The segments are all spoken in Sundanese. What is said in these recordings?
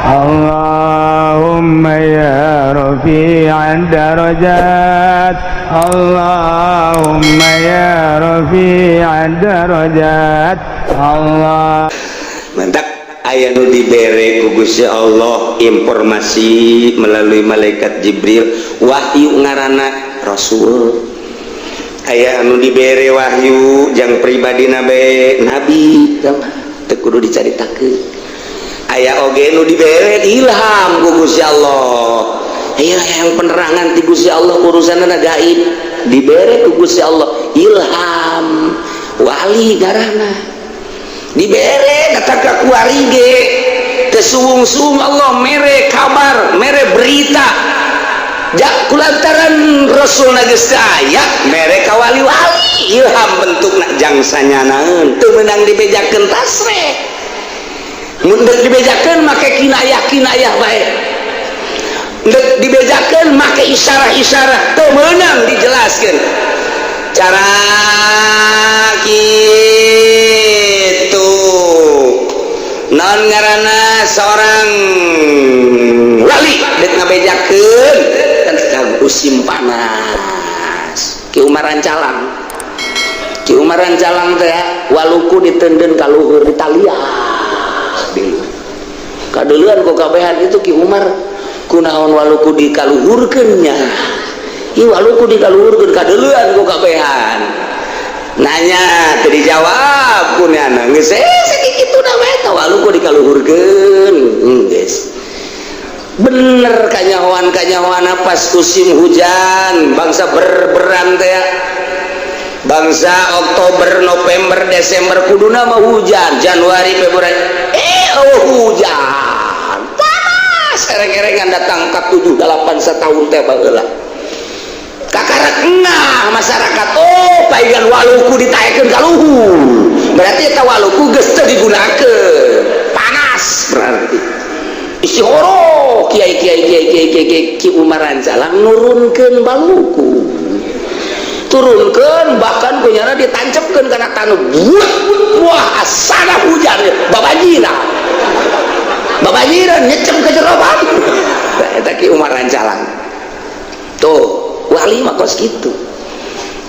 اللهم يا رفيع الدرجات، اللهم يا رفيع الدرجات، الله. Mantap, aya nu dibere ku Gusti Allah informasi melalui malaikat Jibril, wahyu, ngaranna Rasul. Aya anu dibere wahyu jang pribadi nabe, nabi teu kudu dicaritakeun. Aya oge nu dibere ilham ku Gusti Allah. Aya yang penerangan ti Gusti Allah, urusanna gaib, dibere ku Gusti Allah ilham, wali ngaranna. Dibere datang ka kuari ge kesuwung-suwung Allah mere kabar, mere berita. Jak kulantaran Rasul geus teu aya, mere ka wali-wali ilham, bentukna jang sanyanaeun, teu meunang dibejakeun tasreh. Mun deuk dibejakeun make kinayah-kinayah bae, deuk dibejakeun make isyarah-isyarah, teu meunang dijelaskeun cara gitu. Non ngaranna seorang wali dek ngabejakeun kan musim panas. Ki Umar Rancalang, Ki Umar Rancalang teh waluku diteundeun ka luhur, ditaliah di luhur. Kadeuleun ku kabehan itu, Ki Umar kunaon waluku dikaluhurkeun nya? Ieu waluku dikaluhurkeun, kadeuleun ku kabehan. Nanya teu dijawab ku nyana, geus sakitu na we eta waluku dikaluhurkeun. Geus bener kanyahoan kanyahoan pas musim hujan bangsa berberan teh, bangsa Oktober, November, Desember kuduna mah hujan, Januari, Februari, oh, hujan panas, ereng-erengan datang ke 7 8 setahun teh baheula. Kakarak nah masyarakat, oh, paingan waluku ditaekeun ka luhur, berarti eta waluku geus teu digunakeun, panas, berarti isi horo. Kiai kiai kiai kiai kiai kiai Ki Umar Rancalang nurunkeun baluku, turunkan, bahkan kunyana ditancepkeun kana tanah. Wah, asana hujan babanjiran, babanjiran nyecem ke jero batu. Eta Ki Umar Rancalang tuh, wali mah kos kitu.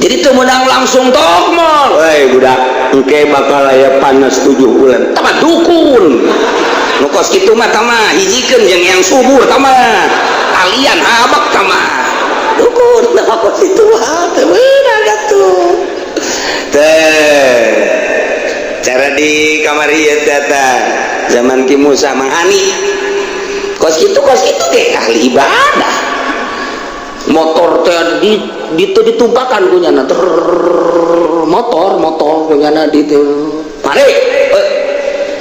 Jadi teu meunang langsung tokmol, "Hei budak, engke bakal aya panas 7 bulan." Tama dukun nu kos kitu mah, tama hijikeun jeung yang subur, tama kalian habak, tama dukun. Nah, kos itu mah teu meunang atuh teh cara di kamar ieu teh. Zaman Ki Musa Manghani kos kitu, kos kitu ge ahli ibadah. Motor teh di di ditumpakan kunyana ter motor motor kunyana di teu mari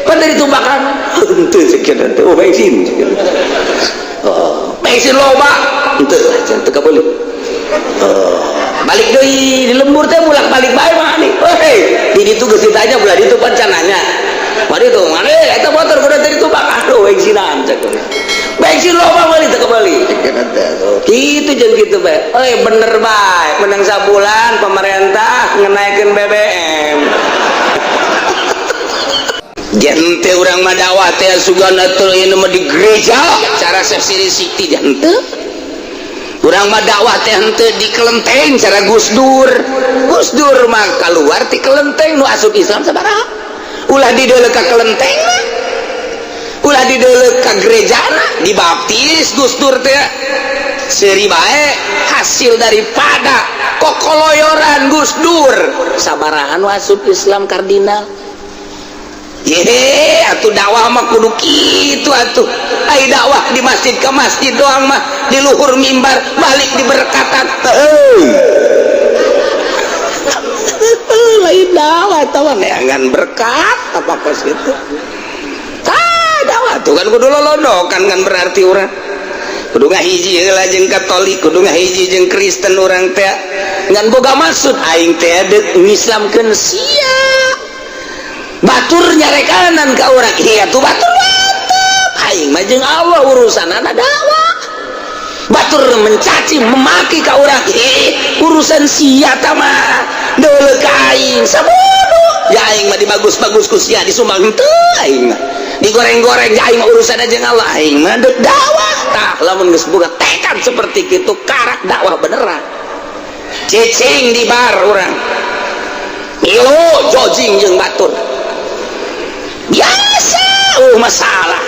pan ditumpakan henteu sekian teh. Oh, bensin, oh, bensin loba henteu lah, teu kabeuli. Oh, balik deui di lembur teh, bolak balik bae mah nih. Hei, di ditu geus ditanya, belah ditu pan nanya. Mari tuh, mana eta motor kudu teh ditumpak? Aduh, bensinan cek. Bensin loba meuli teu kebeli. Kitu jeung kitu bae. Euy, bener bae, menang sabulan pemerintah ngenaikeun BBM. Gente urang mah dakwah teh sugan atuh ieu mah di gereja cara siri sikti, henteu. Urang mah dakwah teh henteu di kelenteng cara Gus Dur. Gus Dur mah keluar ti kelenteng, nu asup Islam sabaraha? Ulah dideuleu ka kelenteng, ulah dideuleu ka gerejana. Dibaptis Gus Dur teh seuri bae. Hasil daripada kokoloyoran Gus Dur sabaraha nu asup Islam? Kardinal. Yehe, atuh dakwah mah kudu kitu atuh. Ai dakwah di masjid ke masjid doang mah, di luhur mimbar balik diberkatan. Heuh. Lain dakwah eta mah, neangan berkat apa kos gitu. Tah, dakwah tuh kan kudu lolondokan kan, berarti urang kudu ngahiji heula jeung Katolik, kudu ngahiji jeung Kristen urang teh. Ngan boga maksud aing teh deuk ngislamkeun sia. Batur nyarekanan ka urang, iya tuh batur mantap, aing mah jeung Allah urusanana dakwah. Batur mencaci memaki ka urang, urusan sia mah, deuleu ka aing sabodo ya. Aing mah dibagus-bagus ku sia, disumbang henteu, aing mah. Digoreng-goreng aing mah urusan aja Allah, aing mah deuk dakwah. Tah, lamun geus boga tekad seperti itu, karak dakwah beneran. Cicing di bar urang, milu jojing jeung batur biasa, masalah.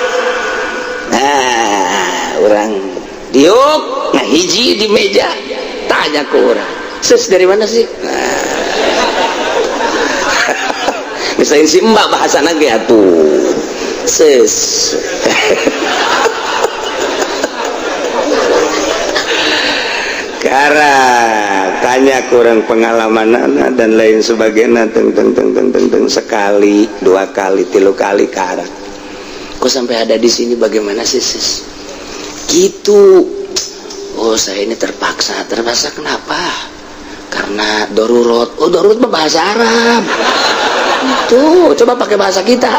Nah, urang diuk nah hiji di meja, tanya ke urang, "Sus, dari mana sih?" Nah, misalnya si mbak bahasa ge atuh sis Kara tanya kurang pengalaman anak dan lain sebagainya, teng teng teng teng teng teng, sekali, dua kali, tilu kali, kara kok sampai ada di sini, bagaimana sih, sis, gitu. "Oh, saya ini terpaksa." "Terpaksa kenapa?" "Karena darurat." "Oh, darurat mah bahasa Arab tuh, coba pakai bahasa kita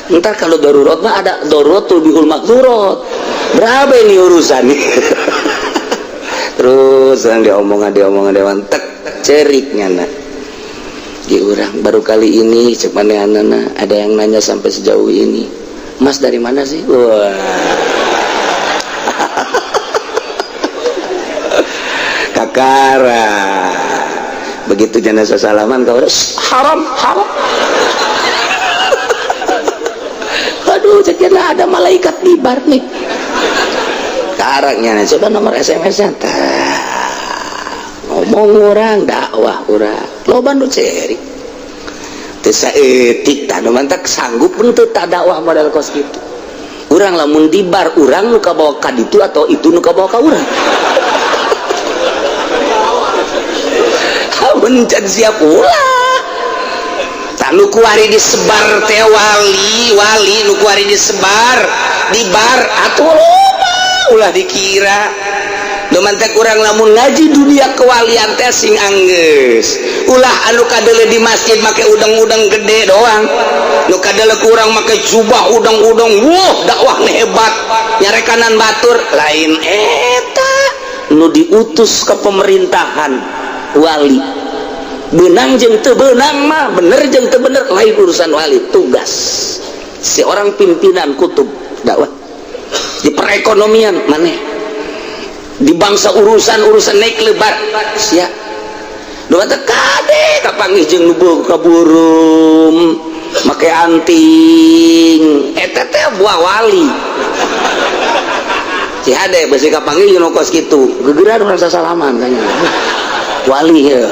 ntar. Kalau darurat mah ada darurat tuh bihul makdurat, berapa ini urusan nih?" Terus yang diomongan diomongan dewan tek ceriknya nak di urang baru kali ini cek anak ada yang nanya sampai sejauh ini, "Mas, dari mana sih?" Wah, kakara begitu jenazah salaman kau haram haram. Aduh, cek ada malaikat di bar nih karaknya. Coba nomor SMS-nya, ngomong orang dakwah orang loba nu cerik teu saeutik tah, nu mantak sanggup henteu tak dakwah model kos kitu. Urang lamun di bar, urang nu kabawa ka ditu atau itu nu kabawa ka urang? Amun can siap ulah. Tah, nu kuari disebar teh wali wali, nu kuari disebar di bar atuh loba, ulah dikira. Nu mantak urang lamun ngaji dunia kewalian teh sing anggeus, ulah anu kadele di masjid make udang-udang gede doang, nu kadele kurang make jubah udang-udang, wah, dakwah hebat, nyarekanan batur. Lain eta nu diutus ke pemerintahan. Wali benang jeung teu beunang mah, bener jeung teu bener lain urusan wali. Tugas seorang pimpinan kutub dakwah di perekonomian maneh, di bangsa urusan-urusan naik lebar sia. Nu teh kade kapanggih jeung nu kaburum make anting, eta teh buah wali. Si hade besi kapanggih jeung nu kos kitu, gegeran urang sasalaman kayaknya wali ya.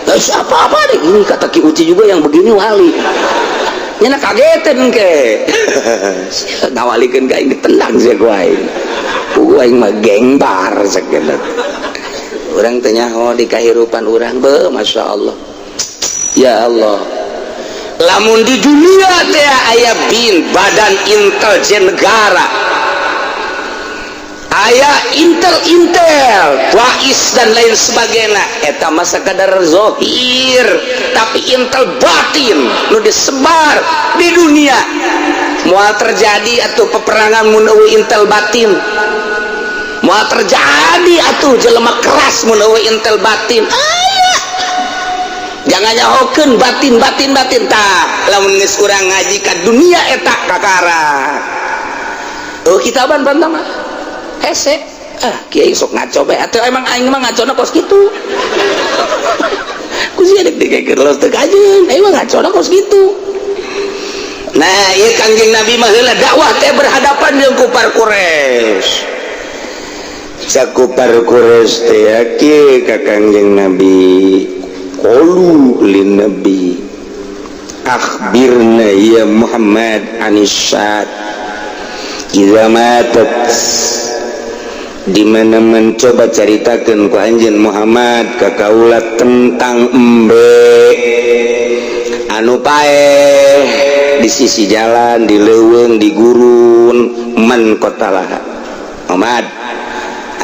Terus apa-apa deh ini, kata Ki Uci juga yang begini wali. Nyana kagetin ke ngawalikeun ka aing, ditendang sia ku aing. Ku aing mah geng bar sakeuna. Urang teh nyaho di kahirupan urang be, Masya Allah. Ya Allah. Lamun di dunia teh aya bin badan intelijen negara, aya intel-intel wais dan lain sebagainya, eta mah sakadar zohir, tapi intel batin nu disebar di dunia moal terjadi atau peperangan mun eueuh intel batin, moal terjadi atuh jelema keras mun eueuh intel batin. Aya jangan nyahokeun batin batin batin. Tah, lamun geus urang ngaji ka dunia eta kakara, oh, kitaban pantang mah hese. Ah, kiai sok ngaco bae atuh, emang aing mah ngacona kos kitu. Ku sia dek dikekeun los teu kajeun, aing mah ngacona kos kitu. Nah, ieu Kangjeng Nabi mah heula dakwah teh berhadapan jeung kupar Quraisy. Cakupar Quraisy teh kieu ka Kangjeng Nabi, qalu lin nabi, akhbirna ya Muhammad anisat idza matat. Di mana mencoba caritakeun ku anjeun Muhammad ka kaula tentang embe anu paeh di sisi jalan, di leuweung, di gurun, man qatalaha. Muhammad,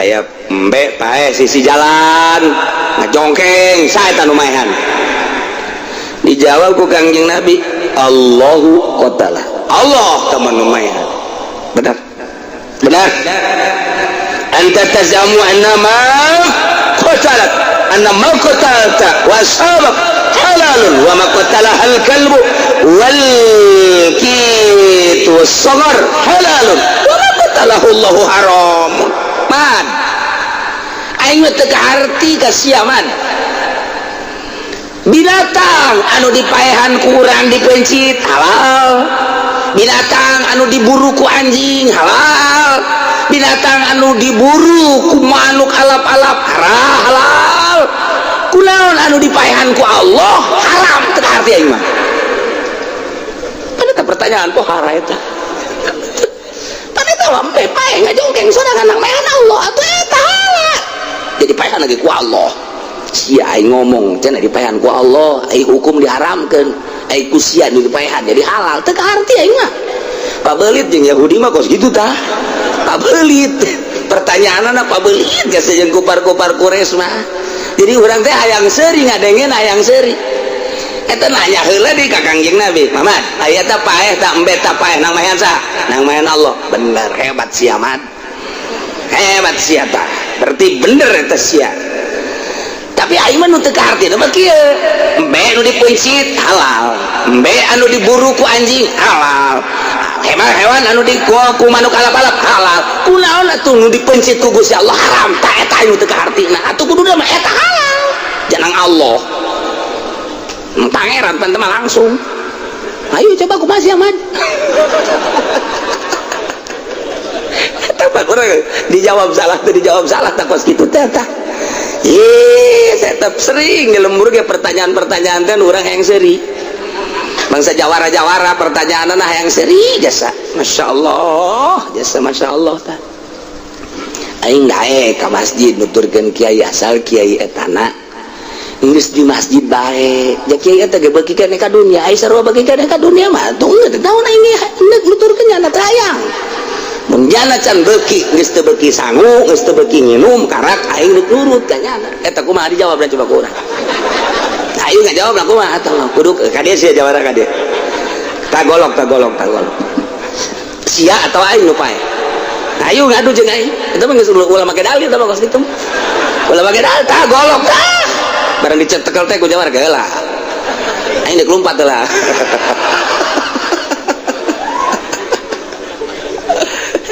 aya embe paeh sisi jalan ngajongkeng, saha eta nu maehan? Dijawab ku Kangjeng Nabi, Allahu qatala, Allah teman nu maehan. Benar benar. Anta tazamu anna ma qatalat, anna ma qatalta wa ashabak halalun wa ma qatalaha al-kalbu Wal kitu sogor halalun wa ma qatalahu Allahu haramun. Man, aing mah teu kaharti ka sia, man. Binatang anu dipaehan ku urang dipencit halal, binatang anu diburu ku anjing halal, binatang anu diburu ku manuk alap-alap halal, kunaon anu dipaehan ku Allah haram? Teu kaharti aing mah. Kan eta pertanyaan pohara eta. Pan eta mah embe paeh ngajongkeng sorangan nang maehan Allah atuh, eta halal. Jadi paehan lagi ku Allah. Sia, aing ngomong cenah dipaehan ku Allah, aing hukum diharamkeun, aing ku sia nu dipaehan jadi halal. Teu kaharti aing mah. Pabelit jeung Yahudi mah kos kitu tah. Pabelit pertanyaanna, pabelit geus jeung kupar-kupar Quraisy mah. Jadi urang teh hayang seuri ngadengen, hayang seuri. Eta nanya heula di ka Kangjeng Nabi, "Muhammad, aya ta paeh ta embe ta paeh nang maehan saha?" "Nang maehan Allah." "Bener, hebat sia, Mat, hebat sia." Tah, berarti bener eta sia. Tapi aing mah nu teu kaharti mah kieu: embe nu dipeuncit halal, embe anu diburu ku anjing halal, hewan hewan anu di ku manuk alap-alap halal, kunaon atuh nu dipeuncit ku Gusti Allah haram? Tak eta aing nu teu kahartina. Atuh kudu mah eta halal jangan Allah pangeran pan mah langsung. Ayo coba kumaha sia, Man? Eta mah kurang dijawab salah teu, dijawab salah tak kos kitu teh tah. Ih, saya tetap sering di lembur ge pertanyaan-pertanyaan teh urang yang seri. Bangsa jawara-jawara pertanyaan nah yang seri jasa. Masya Allah, jasa Masya Allah tah. Aing daek ka masjid nuturkeun kiai, asal kiai etana geus di masjid bae. Ja kiai eta ge beuki keneh ka dunya, ai sarua beuki keneh ka dunya mah tong naon aing geus nuturkeun nyana teh hayang. Mun jana can beuki, geus teu beuki sangu, geus teu beuki nginum, karak aing rek nurut ka nyana. Eta kumaha dijawab dan coba ku urang. Ayo ngajawab lah, kumaha atuh kudu ka dieu sia jawara ka dieu. Tagolok, tagolok, tagolok. Sia atau aing nu paeh? Ayo ngadu jeung aing. Eta mah geus ulah make dalil, eta mah kos kitu. Ulah make dalil, tah golok tah. Barang dicetekel teh ku jawara geula. Aing deuk lumpat lah.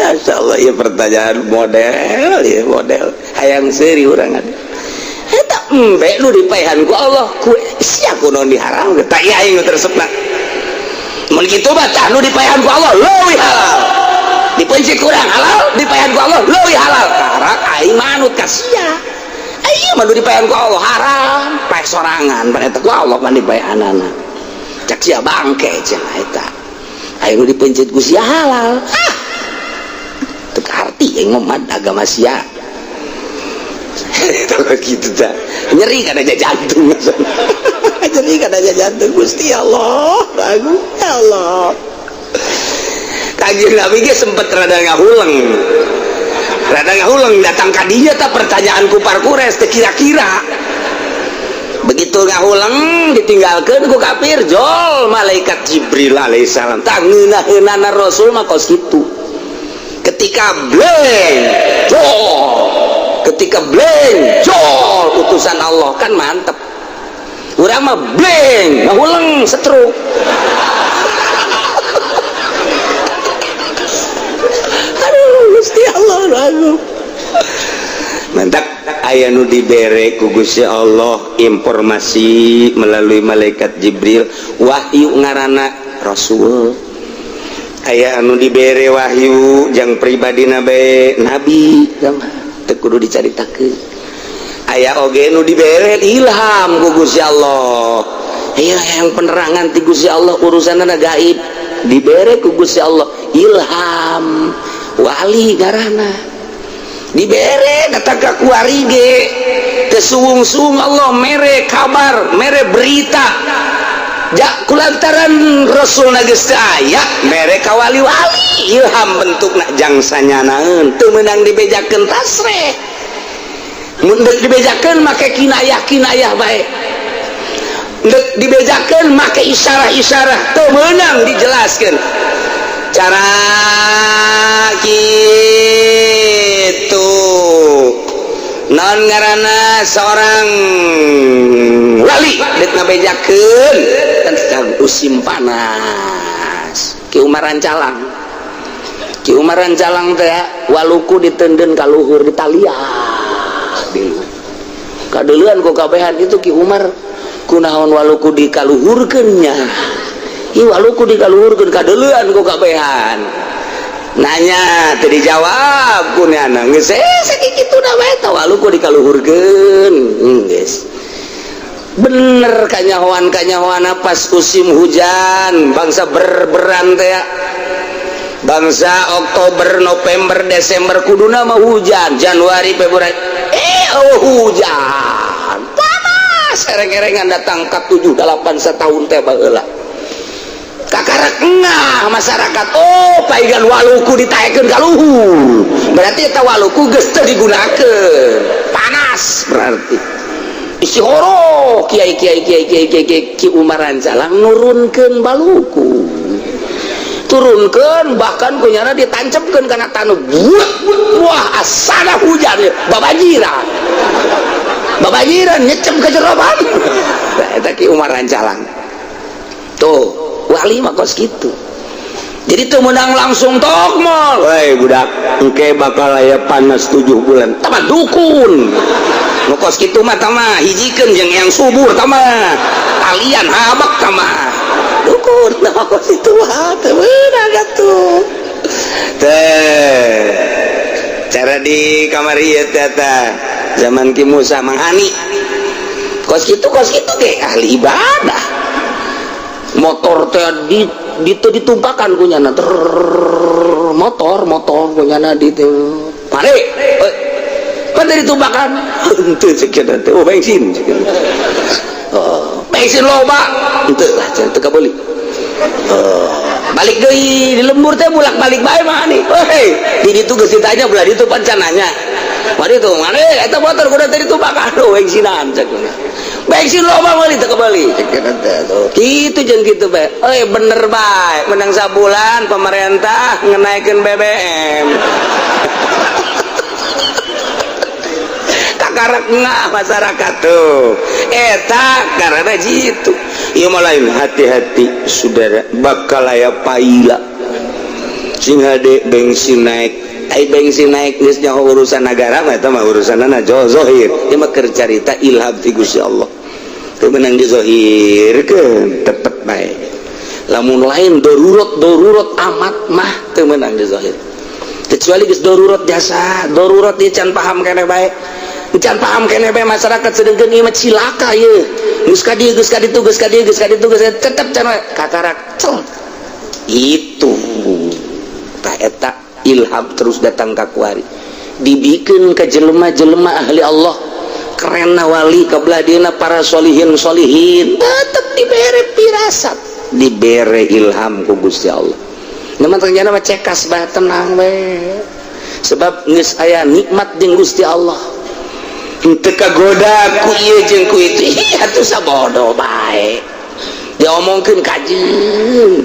Masya Allah, ya pertanyaan model, ya model. Hayang seuri urang ada. Eta embe nu dipaehan ku Allah, ku sia kunaon diharam? Tah, ieu aing nu teresepna. Mun kitu mah tah nu dipaehan ku Allah leuwih halal. Dipencit kurang halal, dipaehan ku Allah leuwih halal. Karak aing manut ka sia. Aing mah nu dipaehan ku Allah haram, paeh sorangan, pan eta ku Allah pan dipaehanana. Cak sia bangke cenah eta. Aing nu dipencit ku sia halal. Ah. Teu kaharti aing mah agama sia. Gitu dah. Nyeri kan aja jantung. Nyeri kan aja jantung. Gusti Allah, bagus ya Allah. Kanjeng Nabi ge sempet rada ngahuleng. Rada ngahuleng datang ka dinya tah pertanyaan ku Quraisy teh kira-kira. Begitu ngahuleng ditinggalkeun ku kafir, jol malaikat Jibril alaihissalam. Tah ngeunah-eunana Rasul mah kos kitu. Ketika bleng, jol. Ketika bleng, jol utusan Allah kan mantep. Urang mah bleng, ngahuleng setruk. Aduh, Gusti Allah, aduh. Mantap aya nu dibere ku Gusti Allah informasi melalui malaikat Jibril, wahyu ngaranna Rasul. Aya anu dibere wahyu jang pribadi nabi, nabi teu kudu dicaritakeun. Aya oge nu dibere ilham ku Gusti Allah. Aya yang penerangan ti Gusti Allah, urusanna gaib, dibere ku Gusti Allah ilham, wali garana. Dibere datang ka kuari ge kesuwung-suwung Allah mere kabar, mere berita. Ja kulantaran Rasul geus teu aya, mere ka wali-wali ilham bentukna jang sanyanaeun, teu meunang dibejakeun tasreh. Mun deuk dibejakeun make kinayah-kinayah bae. Deuk dibejakeun make isyarah-isyarah, teu meunang dijelaskeun. Cara kitu non ngaranna seorang wali deuk ngabejakeun kan. Datang musim panas, Ki Umar Rancalang, Ki Umar Rancalang teh waluku diteundeun ka luhur, ditalia di luhur. Kadeulean ku kabehan itu, Ki Umar kunaon waluku dikaluhurkeun nya? Ih, waluku dikaluhurkeun, kadeulean ku kabehan. Nanya teu dijawab ku nyana. Geus sakitu da bae tah, waluku dikaluhurkeun. Geus bener kanyahoan kanyahoan pas musim hujan, bangsa berberan teh, bangsa Oktober, November, Desember kuduna mah hujan, Januari, Februari, oh, hujan panas, ereng-erengan datang ke 7 8 setahun teh baheula. Kakarak ngah masyarakat, oh, paigan waluku ditaekeun ka luhur, berarti eta waluku geus teu digunakeun, panas, berarti isi horo. Kiai kiai kiai kiai kiai kiai Ki Umar Rancalang nurunkeun baluku, turunkan, bahkan kunyana ditancapkan karena tanah. Wah, asana hujan babanjiran, babanjiran nyecep ke jero. Eta Ki Umar Rancalang tuh, wali mah kos gitu. Jadi tuh menang langsung tokmol. Woi budak, engke bakal aya panas 7 bulan. Tama dukun nu kos kitu mah, tama hijikeun jeung yang subur, tama kalian habak, tama dukun tama kos itu mah teu meunang atuh teh. Cara di kamar ieu teh zaman Ki Musa Manghani kos kitu, kos kitu ge ahli ibadah. Motor teh di itu ditumpakan kunyana ter motor motor kunyana di pare pan ditumpakan henteu cek teh. Oh, bensin, oh, bensin loba henteu lah, teu kabeuli. Oh, balik deui di lembur teh, bolak balik bae mah nih. Hei, di ditu geus ditanya, belah ditu pan nanya. Mari tuh, mana eta motor kudu teh ditumpakan? Oh, bensinan cek. Bensin loba meuli teu kebeli cek teh tuh. Kitu jeung kitu bae. Euy, bener bae, menang sabulan pemerintah ngenaikeun BBM. Kakarak ngah masyarakat tuh. Eta karena jitu. Ieu mah lain, hati-hati saudara, bakal aya paila. Sing hade, bensin naik. Ai bensin naik geus nyaho urusan negara mah, eta mah urusanna zohir. Ieu mah keur carita ilham ti Gusti Allah. Teu meunang dizohirkeun, tetep bae. Lamun lain darurat darurat amat mah teu meunang dizohir. Kecuali geus darurat jasa, darurat ieu can paham keneh bae. Can paham keneh bae masyarakat, sedengkeun ieu mah cilaka ieu. Geus ka dieu, geus ka ditu, geus ka dieu, geus ka ditu, geus tetep can kakarak cel. Itu tah eta ilham terus datang ka kuari, dibikin ke jelema-jelema ahli Allah, keren wali kebelah dina, para solihin solihin tetep dibere pirasat, dibere ilham ku Gusti Allah. Namun ternyata mah cekas bah, tenang we, sebab geus aya nikmat jeung Gusti Allah, henteu kagoda ku ieu jeung ku itu. Ih, atuh sabodo bae diomongkeun kajeun,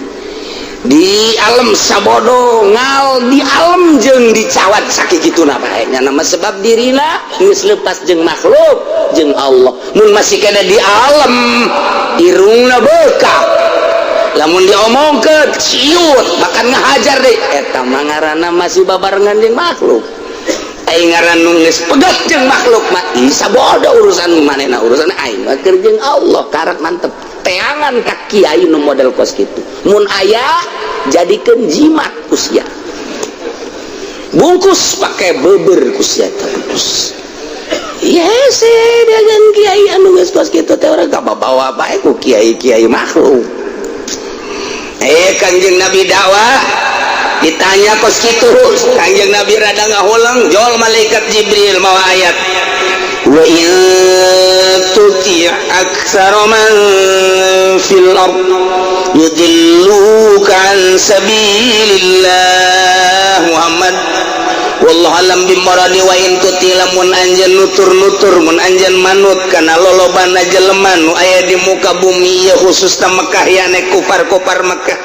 di alam sabodo ngal, di alam jeung dicawat sakituna bae nya nama, sebab dirina geus lepas jeung makhluk jeung Allah. Mun masih kena di alam, irungna bekak, lamun diomongkeun ciut, bahkan ngahajar deh, eta mah ngaranna masih babarengan jeung makhluk. Aing ngaran nu geus pegat jeung makhluk mah, ih, sabodo urusan manehna, urusan aing mah keur jeung Allah. Karak mantep teangan ka kiai nu model kos kitu. Mun aya, jadikeun jimat ku sia, bungkus pakai beber ku sia, bungkus. Yes, dengan kiai anu geus kos kitu teh urang kabawa bae ku kiai-kiai makhluk. Eh, Kanjeng Nabi dakwah ditanya kos kitu, Kanjeng Nabi rada ngahuleng, jol malaikat Jibril mawa ayat, wa in tuti' aktsara man fil ard yudilluka an sabilillah. Muhammad, wallahu alam bimuradi. Wa in tuti, lamun anjeun nutur-nutur, mun anjeun manut kana lolobana jelema nu aya di muka bumi ieu, khususna Mekah, yane kufar-kufar Mekah,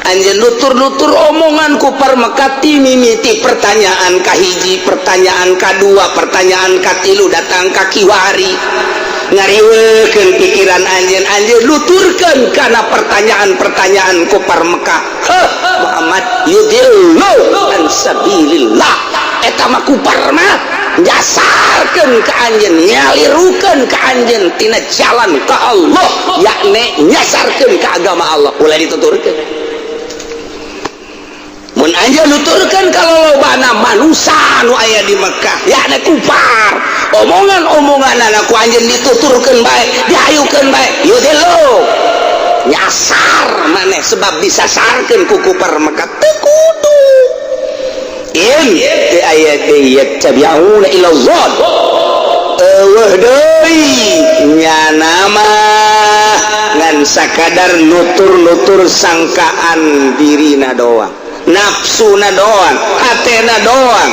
anjeun nutur-nutur omongan kufar Mekah ti mimiti pertanyaan kahiji, pertanyaan kadua, pertanyaan katilu, datang ka kiwari. Ngariweukeun pikiran anjeun, anjeun nuturkeun kana pertanyaan-pertanyaan kufar Mekah. Heh, Muhammad yudillu an sabilillah, eta mah kufar mah nyasarkeun ka anjeun, nyalirukeun ka anjeun tina jalan ka Allah, yakni nyasarkeun ka agama Allah. Ulah dituturkeun. Mun anjeun nuturkeun ka lolobana manusia nu aya di Mekah, yakni kufar, omongan-omongan ku anjeun dituturkeun bae, dihayukeun bae, yudillu, nyasar maneh, sebab disasarkeun ku kufar Mekah. Teu kudu in teu aya deui, yattabi'una illa dzan, eueuh deui nyana mah ngan sakadar nutur-nutur sangkaan dirina doang, nafsuna doang, hatena doang,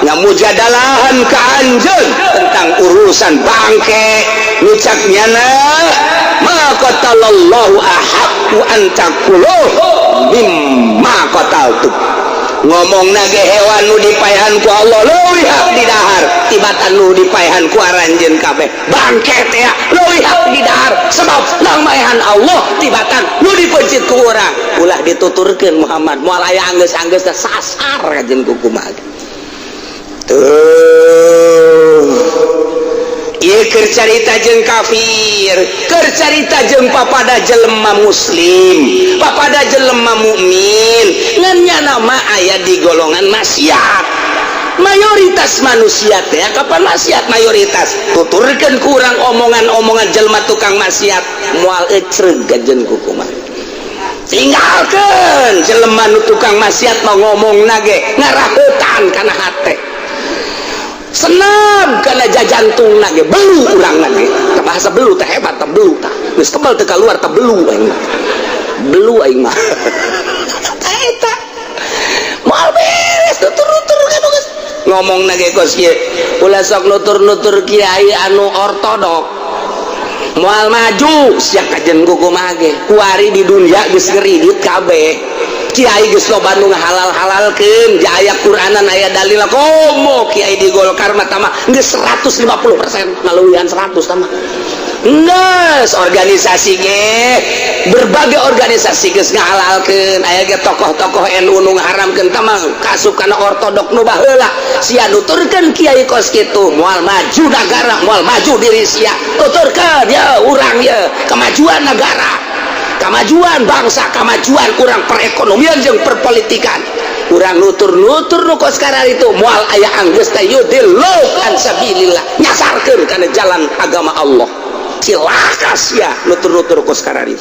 ngamujadalahan ka anjeun tentang urusan bangke. Nu cak nyana, ma qatalallahu ahaqqu an taquluh mimma qataltu, ngomong nage hewan nu dipaehan ku Allah leuwih hak didahar tibatan nu dipaehan ku aranjeun kabeh. Bangke teh leuwih hak didahar sebab nang maehan Allah tibatan nu dipeuncit ku urang. Ulah dituturkeun, Muhammad, moal aya anggeus-anggeus teh, sasar kajen ku kumaha tuh. Ieu keur carita jeung kafir, keur carita jeung papada jelema muslim, papada jelema mukmin, ngan nyana mah aya di golongan maksiat. Mayoritas manusia teh kapan maksiat mayoritas. Tuturkeun kurang omongan-omongan jelema tukang maksiat, moal ecreg gajen ku kumaha. Tinggalkeun jelema nu tukang maksiat mau ngomong nage ngarahutan kana hate, senam karena jajantung nage belu urang nage. Bahasa belu teh hebat teh, belu tah geus tebal teu keluar teh, belu aing mah, belu aing mah. Tah eta moal beres nutur-nutur kan geus ngomong nage kos kieu. Ulah sok nutur-nutur kiai anu ortodok, moal maju sia kajen kumaha ge. Kuari di dunia geus ngeridit kabeh, kiai geus loba nu ngahalal-halalkeun, aya Quranan, aya dalil. Komo kiai di Golkar mah tama geus 150%, ngaluwihan 100 tama. Geus organisasi ge, berbagai organisasi geus ngahalalkeun, aya ge tokoh-tokoh NU nu ngaharamkeun, tama kasup kana ortodok nu baheula. Sia nuturkeun kiai kos kitu, moal maju negara, moal maju diri sia. Tuturkeun ya urang ya kemajuan negara, kemajuan bangsa, kemajuan kurang perekonomian jeung perpolitikan. Kurang nutur-nutur nu kos itu, moal aya anggeus teh, yudillu an sabilillah, nyasarkeun kana jalan agama Allah. Cilaka sia nutur-nutur kos itu.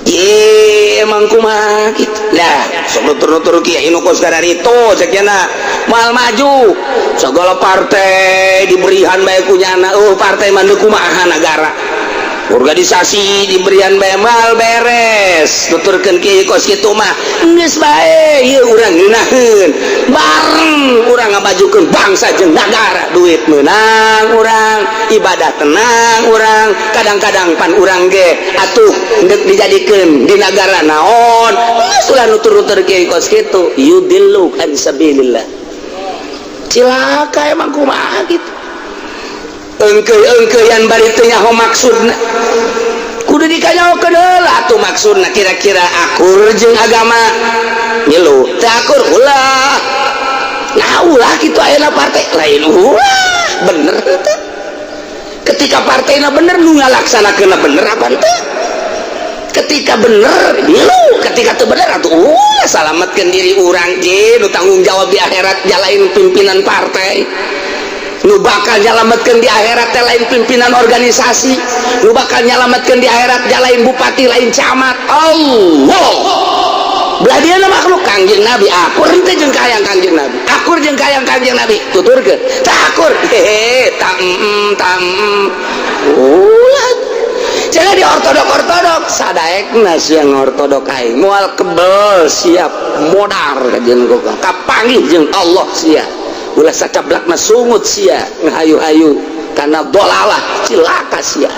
Ye, emang kumaha gitu lah, sok nutur-nutur kiai nu kos itu, cek nyana moal maju. Segala partai diberian bae ku nyana, oh partai mah kumaha negara, organisasi diberian bae, moal beres nuturkeun kiai kos kitu mah. Geus bae ieu urang ngeunaheun bareng, urang ngamajukeun bangsa jeung nagara, duit meunang urang, ibadah tenang urang. Kadang-kadang pan urang ge atuh ndek dijadikeun di nagara naon. Geus ulah nutur-nutur kiai kos kitu, yudillu an sabilillah, cilaka. Emang kumaha gitu, engkei-engkeian bari teu nyaho maksudna, kudu dikanyahokeun heula atuh maksudna. Kira-kira akur jeung agama, ngilu, teu akur, ulah. Nah, ulah kitu. Ayeuna partai lain ulah bener teu? Ketika partainya bener, nu ngalaksanakeunna bener apa henteu? Ketika bener, ngilu. Ketika teu bener, atuh ulah. Salametkeun diri urang je nu tanggung jawab di akhirat, jalain pimpinan partai. Nu bakal nyalametkeun di akhirat teh lain pimpinan organisasi, nu bakal nyalametkeun di akhirat jalain bupati, lain camat, Allah. Belah dia makhluk Kangjeng Nabi akur teh jeung kahayang Kangjeng Nabi? Akur jeung kahayang Kangjeng Nabi, tuturkeun. Tak akur, hehe, tak tak ulah. Jangan di ortodok ortodok sadaekna siang ortodok aing moal kebel, siap modar kajen kok kapanggih jeung Allah sia. Ulah sacablakna sungut sia ngahayu-hayu karena dolalah, cilaka sia.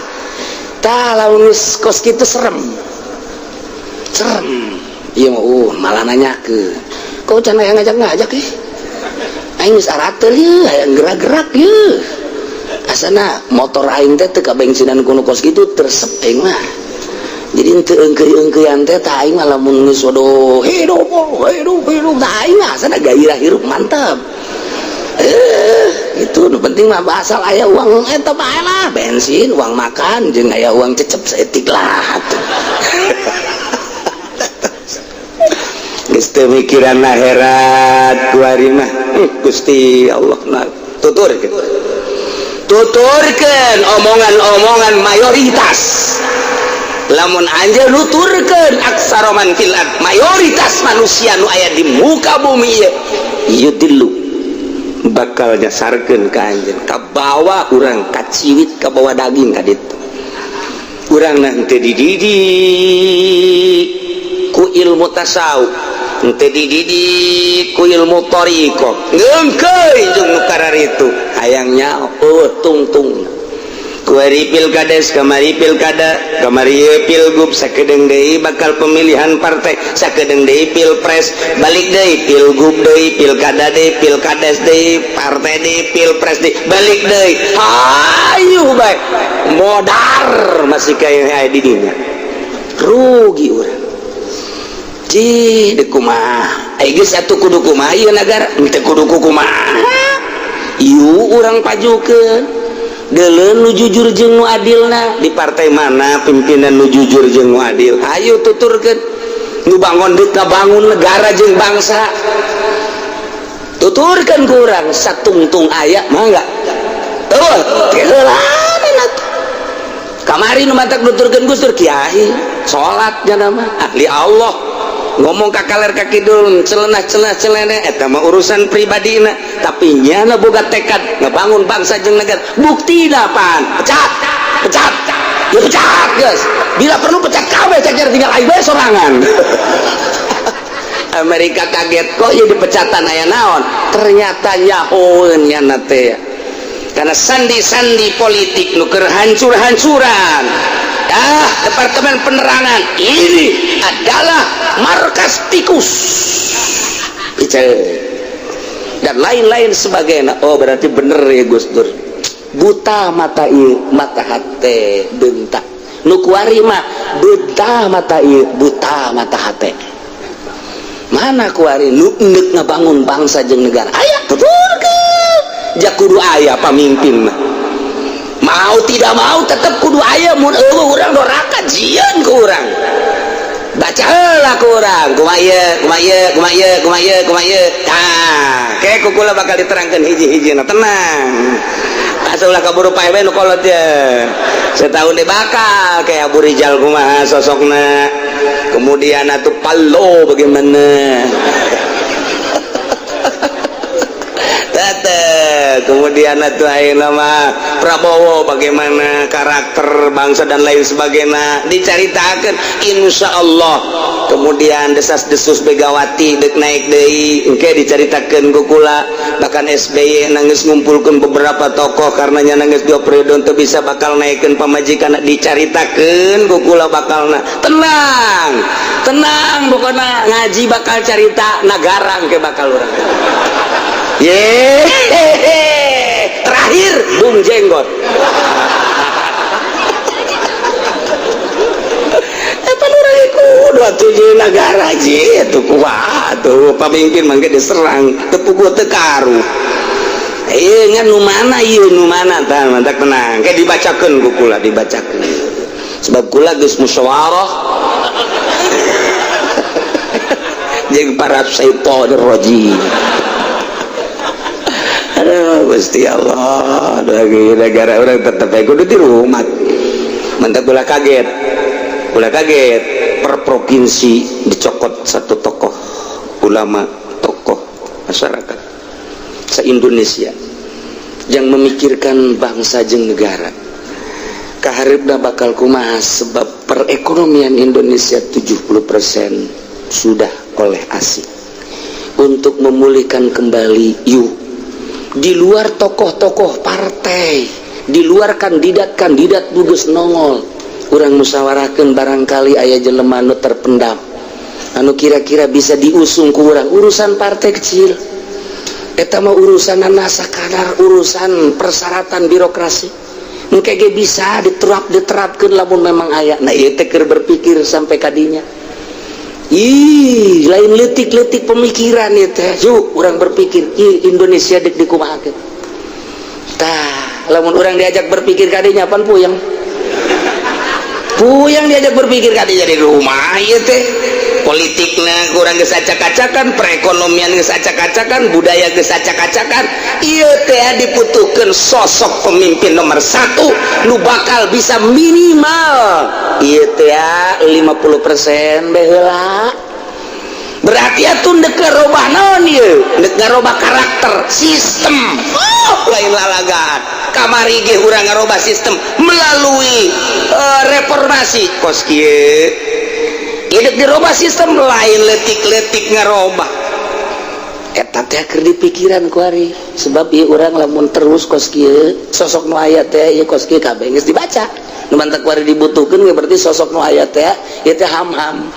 Tah, lamun geus kos kitu serem serem. Iya mah malah nanyakeun kau can aya ngajak-ngajak ih, aing geus arateul ieu, hayang gerak-gerak ieu. Asana motor aing teh teu kabensinan ku nu kos kitu, teu resep aing mah. Jadi teu eungkeuy-eungkeuyan teh tah aing mah. Lamun geus waduh, hidup hidup hidup, tah aing mah asana gairah hirup mantap. Itu nu penting mah asal aya uang eta bae lah, bensin, uang makan, jeung aya uang cecep saeutik lah atuh. Geus teu mikiran akhirat kuari mah. Gusti Allah nah, tuturkeun tuturkeun omongan-omongan mayoritas. Lamun anjeun nuturkeun aksara man fil ard, mayoritas manusia nu aya di muka bumi ieu, yudillu, bakal nyasarkeun ka anjeun, kabawa urang kaciwit, kabawa daging ka ditu. Urang nanti dididik ku ilmu tasawuf, henteu dididik ku ilmu thariqah, ngeungkeuy jeung nu kararitu hayang nyaho tungtung. Kuari pilkades, kamari pilkada, kamari ieu pilgub, sakedeung deui bakal pemilihan partai, sakedeung deui pilpres, balik deui pilgub deui, pilkada deui, pilkades deui, partai deui, pilpres deui, balik deui. Hayu bae modar masih kaya aya di dinya, rugi urang. Cih, deuk kumaha ai geus atuh? Kudu kumaha ieu nagara? Teu kudu kumaha, yuk urang pajukeun deuleu nu jujur jeung nu adilna di partai mana, pimpinan nu jujur jeung nu adil. Ayo tuturkeun nu bangun, deuk ngabangun negara jeung bangsa, tuturkeun ku urang satungtung aya mah enggak tuh keheulaan atuh. Kamari nu mantak nuturkeun Gus Dur, kiai salat nya mah ahli Allah, ngomong ka kaler ka kidul, celenah celenah celene, eta mah urusan pribadina, tapi nyana boga tekad ngebangun bangsa jeung negara. Buktina apaan? Pecat, pecat ya, pecat guys, bila perlu pecat kabeh, cek tinggal aing bae sorangan. Amerika kaget, kok ya dipecatan, aya naon? Ternyata nyahoeun nyana teh karena sandi-sandi politik nu keur hancur-hancuran. Ah, departemen penerangan ini adalah markas tikus. Ice. Dan lain-lain sebagainya. Oh, berarti bener ya Gus Dur, buta mata ieu, mata hate bentak. Nu kuari mah buta mata ieu, buta mata hate. Mana kuari nu endek ngabangun bangsa jeung negara? Aya, tuturkeun. Ja kudu aya pamimpin mah, mau tidak mau tetep kudu aya. Mun euweuh, urang doraka, jieun ku urang. Baca heula ku urang kumaha ieu, kumaha ieu, kumaha ieu, kumaha ieu, kumaha ieu. Tah, ke ku kula bakal diterangkeun hiji-hijina, tenang. Asa ulah kaburu paeh nu kolot ya. Setahun deh bakal kayak Abu Rijal kumaha sosokna, kemudian atuh Palo bagaimana. Tete, kemudian atuh ayeuna mah Prabowo bagaimana karakter bangsa dan lain sebagainya dicaritakeun, insya Allah. Kemudian desas-desus Megawati dek naik deui, engke dicaritakeun ku kula. Bahkan SBY nangis ngumpulkeun beberapa tokoh karena nya nangis dua periode untuk bisa bakal naikkeun pamajikan, dicaritakeun ku kula bakalna. Tenang tenang, pokoknya ngaji bakal carita nagara engke bakal urang. Ye, terakhir Bung Jenggot. Eta urang kudu atuh jeung nagara ji atuh kumaha tuh pamimpin mangke diserang teu puguh teu karu. Ieu ngan nu mana ieu, nu mana tah mantak tenang. Kayak dibacakeun ku kula, dibacakeun. Sebab kula geus musyawarah jeung para syaitonir rajim. Aduh Gusti Allah, lagi negara orang tetep aja kudu di rumah. Mantap, ulah kaget, ulah kaget. Per provinsi dicokot satu tokoh ulama, tokoh masyarakat se-Indonesia yang memikirkan bangsa jeung negara. Kaharepna bakal kumaha, sebab perekonomian Indonesia 70% sudah oleh asing. Untuk memulihkan kembali, yuk, di luar tokoh-tokoh partai, di luar kandidat-kandidat geus nongol, urang musyawarahkeun barangkali aya jelema nu terpendam anu kira-kira bisa diusung ku urang. Urusan partai kecil. Eta mah urusan sakadar urusan persyaratan birokrasi. Engke ge bisa diterapkeun lamun memang aya. Nah, ieu teh keur berpikir sampai kadinya. Ih, lain leutik-leutik pemikiran ieu teh. Yuk, urang berpikir, ih Indonesia dek dikumahakeun. Tah, lamun urang diajak berpikir kadinya pan puyeng. Puyeng diajak berpikir kadinya di rumah ieu teh. Politikna kurang geus acak-acakan, perekonomian geus acak-acakan, budaya geus acak-acakan. Ieu teh dibutuhkeun sosok pemimpin nomor satu nu bakal bisa minimal ieu teh 50% bae heula. Berarti atuh dek ngarobah naon ieu? Dek ngarobah karakter, sistem. Oh, lain lalagaan. Kamari ge urang ngarobah sistem melalui reformasi kos kieu. Hidup dirubah sistem lain letik-letik ngarobah. Eta teh keur dipikiran ku ari. Sebab ieu urang lamun terus kos kieu, sosok nu aya teh ieu kos kieu kabeh geus dibaca. Nu mantak ku ari dibutuhkeun ge berarti sosok nu aya teh ieu teh ham-ham.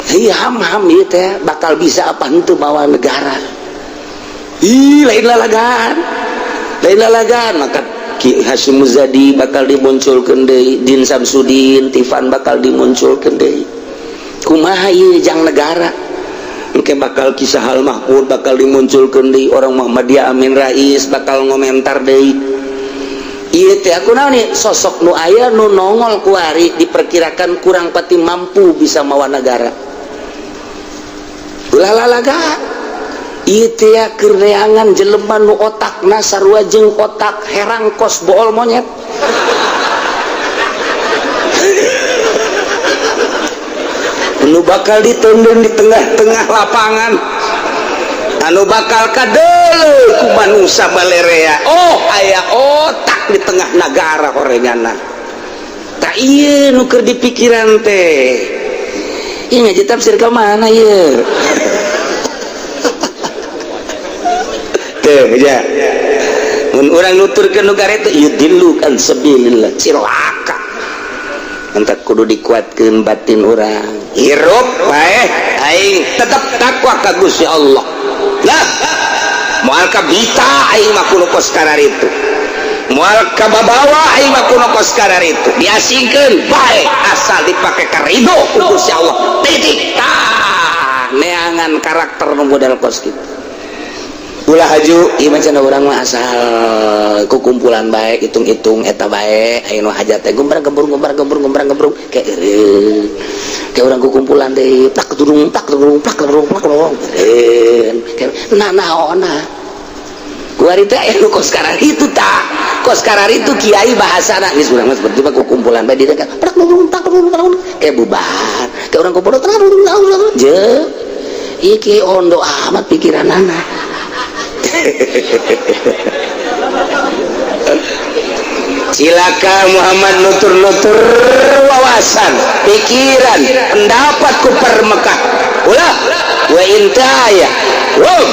Ieu ham-ham ieu teh bakal bisa apa henteu mawa negara. Ih, lain lalagaan. Lain lalagaan maka Ki Hasyim Muzadi bakal dimunculkeun deui, Din Samsudin, Tifan bakal dimunculkeun deui. Kumaha ieu jang negara? Engke bakal kisah Hal Mahfud bakal dimunculkeun deui, orang Muhammadiyah Amin Rais bakal ngomentar deui. Ieu teh aku naon nih sosok nu aya nu nongol kuari diperkirakan kurang pati mampu bisa mawa negara. Ulah lalaga. Ieu teh keur neangan jelema nu otakna sarua jeung otak herang kos bool monyet. Nu bakal ditendun di tengah-tengah lapangan, anu bakal kadeuleu ku manusia balerea. Oh, aya otak di tengah negara horenganna. Tak ieu nu keur dipikiran teh. Ieu ngaji tafsir ka mana ieu? Teh ya. Mun urang nuturkeun nu garetu yudillu an sabilillah, cilaka. Entak kudu dikuatkeun batin urang. Hirup bae aing tetep takwa ka Gusti Allah. Lah, moal kabita aing mah kudu kos kararitu. Moal kababawa aing mah kudu kos kararitu. Diasingkeun bae asal dipake ka ridho ku Gusti Allah. Titik. Tah, neangan karakter nu model kos kitu. Ulah haju ieu mah cenah urang mah asal kukumpulan bae hitung-hitung eta bae aya nu hajat teh gombrang gembrung gombrang gembrung gombrang gembrung kayak eureun. Kayak urang kukumpulan deui plak durung plak durung plak durung plak durung eureun. Nah naonna. Kuari teh aya nu kos kararitu tah. Kos kararitu kiai bahasana geus urang mah seperti mah kukumpulan bae di plak durung plak durung plak kayak bubar. Kayak urang kumpul je. Ieu kiai ondo amat pikiranana. Cilaka Muhammad nutur-nutur wawasan, pikiran, pendapat ku Mekah. Ulah wa intaya hum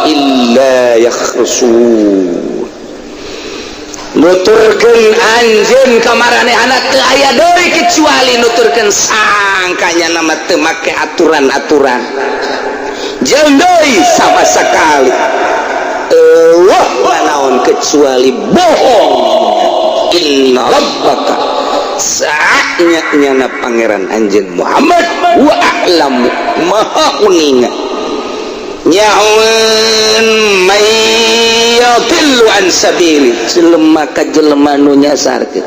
illa yakhrusun. Nuturkeun anjeun kamaranehana teu aya deui kecuali nuturkeun sangkanya nama teu make aturan-aturan. Jeung deui sama sekali. Wah naon kecuali bohong. Inna rabbaka saatnya nyana pangeran anjeun Muhammad wa a'lamu maha uninga nyaun may yadillu an sabili jelema ka jelema nu nyasarkeun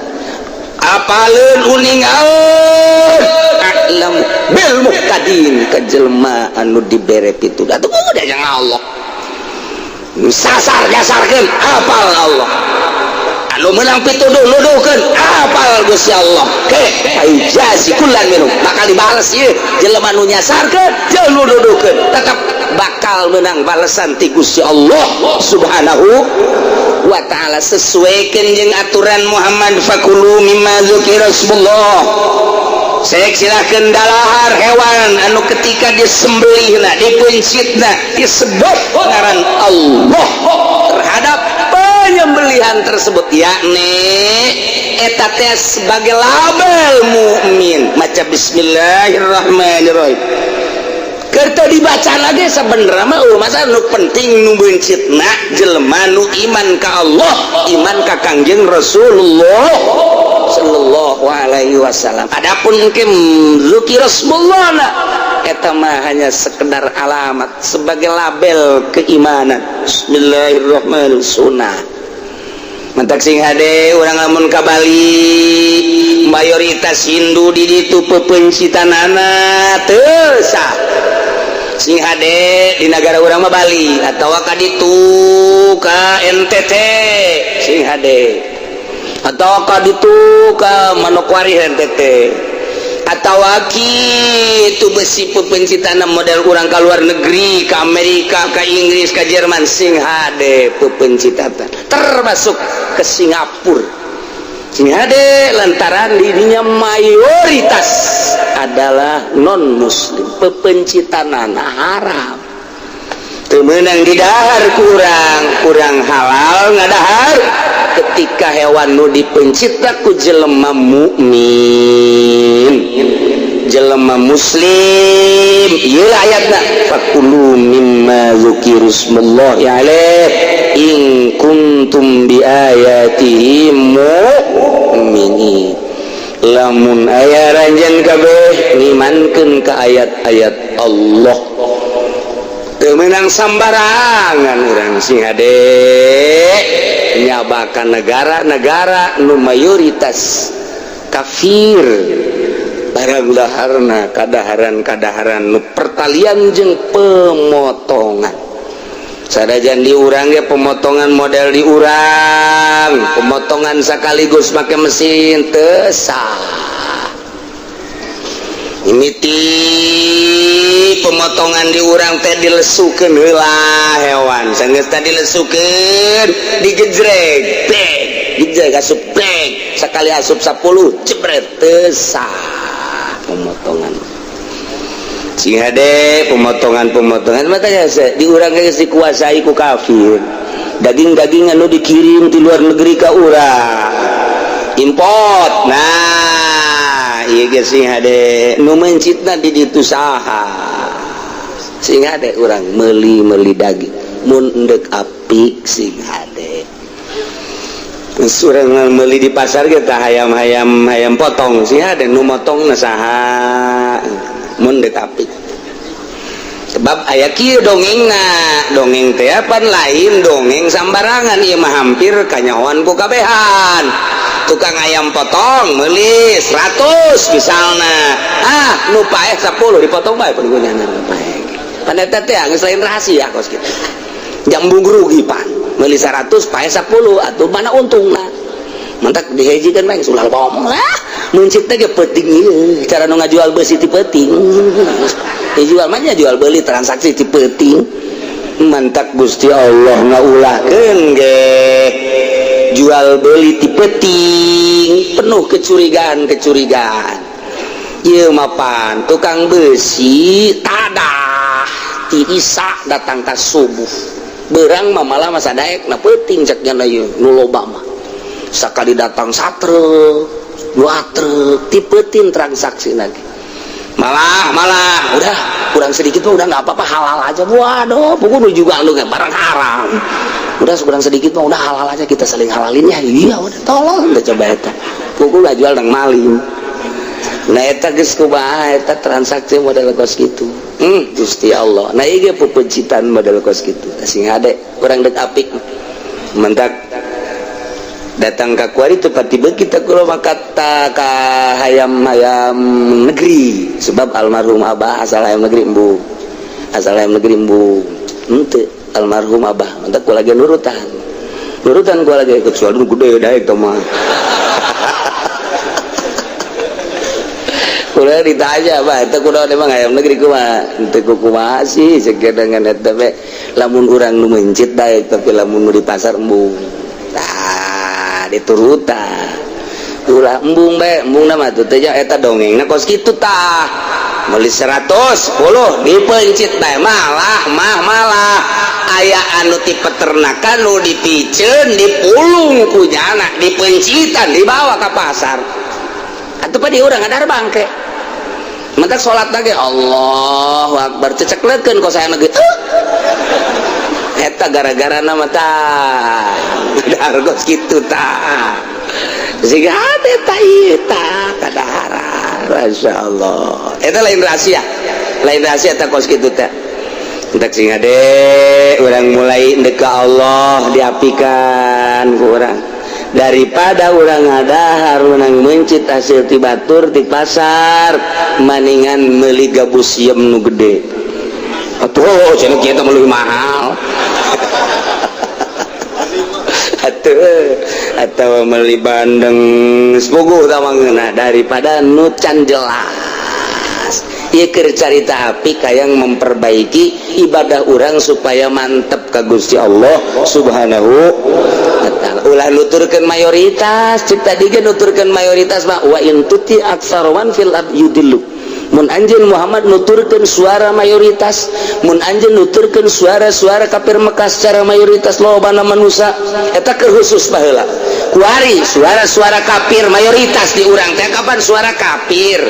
apaleun uningaeun a'lamu bil muhtadin ka jelema anu dibere pituduh atuh udah yang Allah sasar jasarkeun apal Allah anu menang pituduh nuduhkeun apal Gusti Allah ke paijasi kullan minum bakal dibales ieu jelema nu nyasarkeun jeung nu nuduhkeun tetep bakal menang balesan ti Gusti Allah Subhanahu wa ta'ala. Sesuaikeun jeung aturan Muhammad fakulu mimma dzukira rasulullah. Sek silahkan dalahar hewan anu ketika disembelihna dipencitna disebut ngaran Allah terhadap penyembelihan tersebut, yakni eta teh sebagai label mukmin maca bismillahirrahmanirrahim. Keur dibaca lagi sebenarnya mah, oh, masa nu penting nu meuncitna jelema nu iman ka Allah, iman ka Kangjeng Rasulullah sallallahu alaihi wasallam. Adapun mungkin zukir Rasulullah eta mah hanya sekedar alamat sebagai label keimanan. Bismillahirrahmanirrahim, sunnah. Mantak sing hade urang lamun ka Bali, mayoritas Hindu di ditu, pepencitanana teu sah. Sing hade di negara urang mah Bali atau ka ditu ka NTT, sing hade, atau ka ditu ka Manokwari, NTT, atau itu besi pepencitan model urang ke luar negeri, ke Amerika, ke Inggris, ke Jerman, sing hade pepencitatan, termasuk ke Singapura, sing hade, lantaran dirinya mayoritas adalah non muslim, pepencitanan haram, teu meunang didahar. Kurang kurang halal ngadahar ketika hewan nu dipencita ku jelema mukmin, jelema muslim. Ieu ayatna, fakulu mimma dzukirusmullahi alaih in kuntum bi ayatihi mu'minin. Lamun aya ranjeun kabeh ngimankeun ka ayat-ayat Allah, teu meunang sambarangan urang. Sing hade nyabakan negara-negara nu mayoritas kafir, barang daharna kadaharan-kadaharan nu pertalian jeung pemotongan. Sadajan di urang ge pemotongan model di urang, pemotongan sekaligus make mesin teu sah. Mimiti pemotongan di urang teh dilesukeun heula hewan, sanggeus tadi dilesukeun, digejrek, bek gejrek, asup bek, sekali asup 10, jebret, teu sah pemotongan. Sing hade pemotongan-pemotongan mata di urang geus dikuasai ku kafir. Daging-daging anu dikirim di luar negeri ka urang, import, nah ieu ge sing hade, nu mencitna di ditu saha? Sing hade urang meuli-meuli daging mun endek apik, sing hade. Urang meuli di pasar kita hayam-hayam, hayam potong, sing hade, nu motong saha mun dek apik? Sebab aya kieu dongengna, dongeng teh pan lain dongeng sambarangan, ieu mah hampir kanyahoan ku kabehan. Tukang ayam potong meuli 100 misalna, ah, nu paeh 10 dipotong bae pun nu paeh. Pan eta teh geus lain rahasia kos kitu, jambung rugi. Pan meuli 100 paeh 10, atuh mana untungna? Mantak dihejikan bae, ulah ngomong lah. Meuncit teh ge peuting ieu, cara nu ngajual beusi ti peuting dijual mah, jual beli transaksi ti peuting. Mantak Gusti Allah ngaulahkeun ge jual beli ti peuting penuh kecurigaan kecurigaan. Ieu mapan tukang besi tadah ti Isa datang ka subuh, berang mah malah masa daek na peuting, cek nya ieu nu loba mah sakali datang satruk dua truk ti peuting transaksi lagi. Malah malah udah kurang sedikit mah udah nggak apa-apa, halal aja. Waduh, pokoknya juga lu barang haram, udah kurang sedikit mah udah halal aja, kita saling halalin ya. Iya, udah tolong udah coba eta pukul nggak jual nang maling. Nah, eta geus kumaha eta transaksi model kos kitu? Gusti Allah. Nah, ieu ge pepencitan model kos kitu, sing hade kurang dek apik. Mentak datang ke kuari itu pati kita kulo kata ka hayam hayam negeri, sebab almarhum abah asal hayam negeri embu, asal hayam negeri embu ente almarhum abah. Mentak gua lagi nurutan nurutan, gua lagi kecuali nu gede daek teh mah. Kulo ditanya, "Bah, itu kulo emang hayam negeri kumaha?" Ente kumaha sih sekian dengan eta be, lamun urang nu mencit daek, tapi lamun nu di pasar embung. Tah, diturutan ulah embung bae, embung nama tuh teh eta dongengna kos kitu. Tah, meuli 110 dipencit bae, malah mah malah aya anu ti peternakan nu dipiceun, dipulung ku jana, dipencitan, dibawa ke pasar. Atuh pa di urang ada bangke. Mentak salat lagi, Allahu Akbar, ceceklekeun kok saya ge. Eta gara-gara nama tah. Dahar kos kitu tah. Siga hade tah ieu tah kadaharan. Masya Allah. Eta lain rahasia. Lain rahasia tah kos kitu teh. Entak sing ade urang mulai ndek ka Allah diapikan ku urang. Daripada urang ngadahar, urang mencit hasil ti batur di pasar, maningan meuli gabus siem nu gede. Atuh cenah kieu teh leuwih mahal. Atuh atau meuli bandeng sepuguh tah mangeuna daripada nu can jelas. Ieu keur carita api kayang memperbaiki ibadah urang supaya mantep ka Gusti Allah Subhanahu wa ta'ala. Ulah nuturkeun mayoritas, cek tadi ge nuturkeun mayoritas mah wa in tuti aktsara man fil ard yudillu. Mun anjeun Muhammad nuturkeun suara mayoritas, mun anjeun nuturkeun suara-suara kafir Mekah secara mayoritas lobana manusia, eta keur khusus baheula. Kuari suara-suara kafir mayoritas di urang teh kapan suara kafir?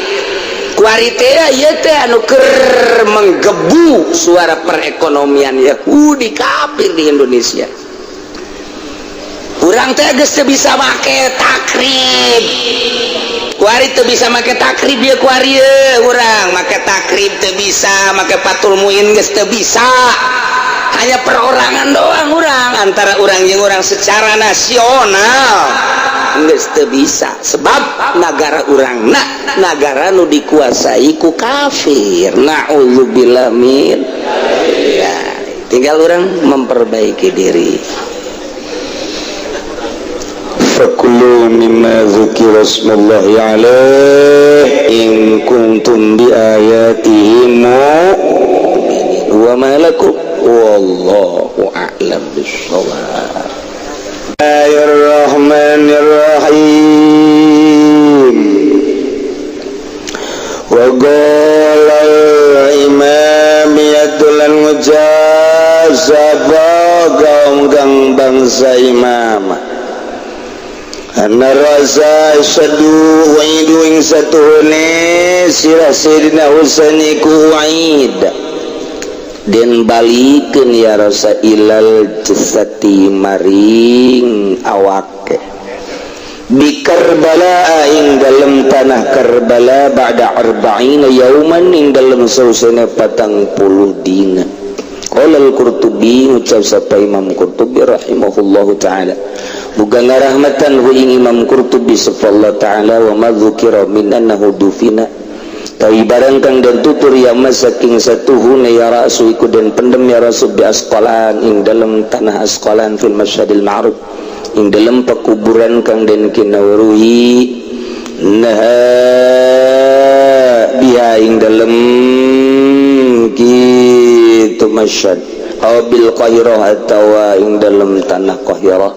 Kuari teh ieu teh anu keur menggebu suara perekonomian Yahudi kafir di Indonesia. Urang teh geus teu bisa make takrib. Kuari teu bisa make takrib ya, kuari ye urang make takrib teu bisa, make Fathul Muin geus teu bisa. Hanya perorangan doang urang, antara urang jeung urang secara nasional geus teu bisa, sebab nagara urang na nagara nu dikuasai ku kafir. Na'udzubillah min ya, tinggal urang memperbaiki diri. Fakulu mimma dzukira ismullahi alaihi in kuntum bi ayatihi mu'minin wa ma lakum wallahu a'lam bissawab. Bismillahirrahmanirrahim. Wa qala al-imamiyatul ngucap sapa kaum kang bangsa imam anna rasa sadu wa'idu ing satuhune sirah Sayyidina Husain iku wa'id den balikeun ya rasa ilal jasati maring awake di Karbala ing dalem tanah Karbala ba'da arba'ina yauman ing dalem sausene 40 dina. Qala al-Qurtubi, ngucap sapa Imam Qurtubi rahimahullahu taala, bukan rahmatan hu ing Imam Qurtubi sapa Allah taala, wa ma dzukira min annahu dufina tawi barang kang den tutur ya masaking satuhune ya rasu iku den pendem ya rasu bi Asqalan ing dalem tanah Asqalan fil masyhadil ma'ruf ing dalem pekuburan kang den kinawruhi nah biha ing dalem kitu masyhad aw bil Qahirah atawa ing dalem tanah Qahirah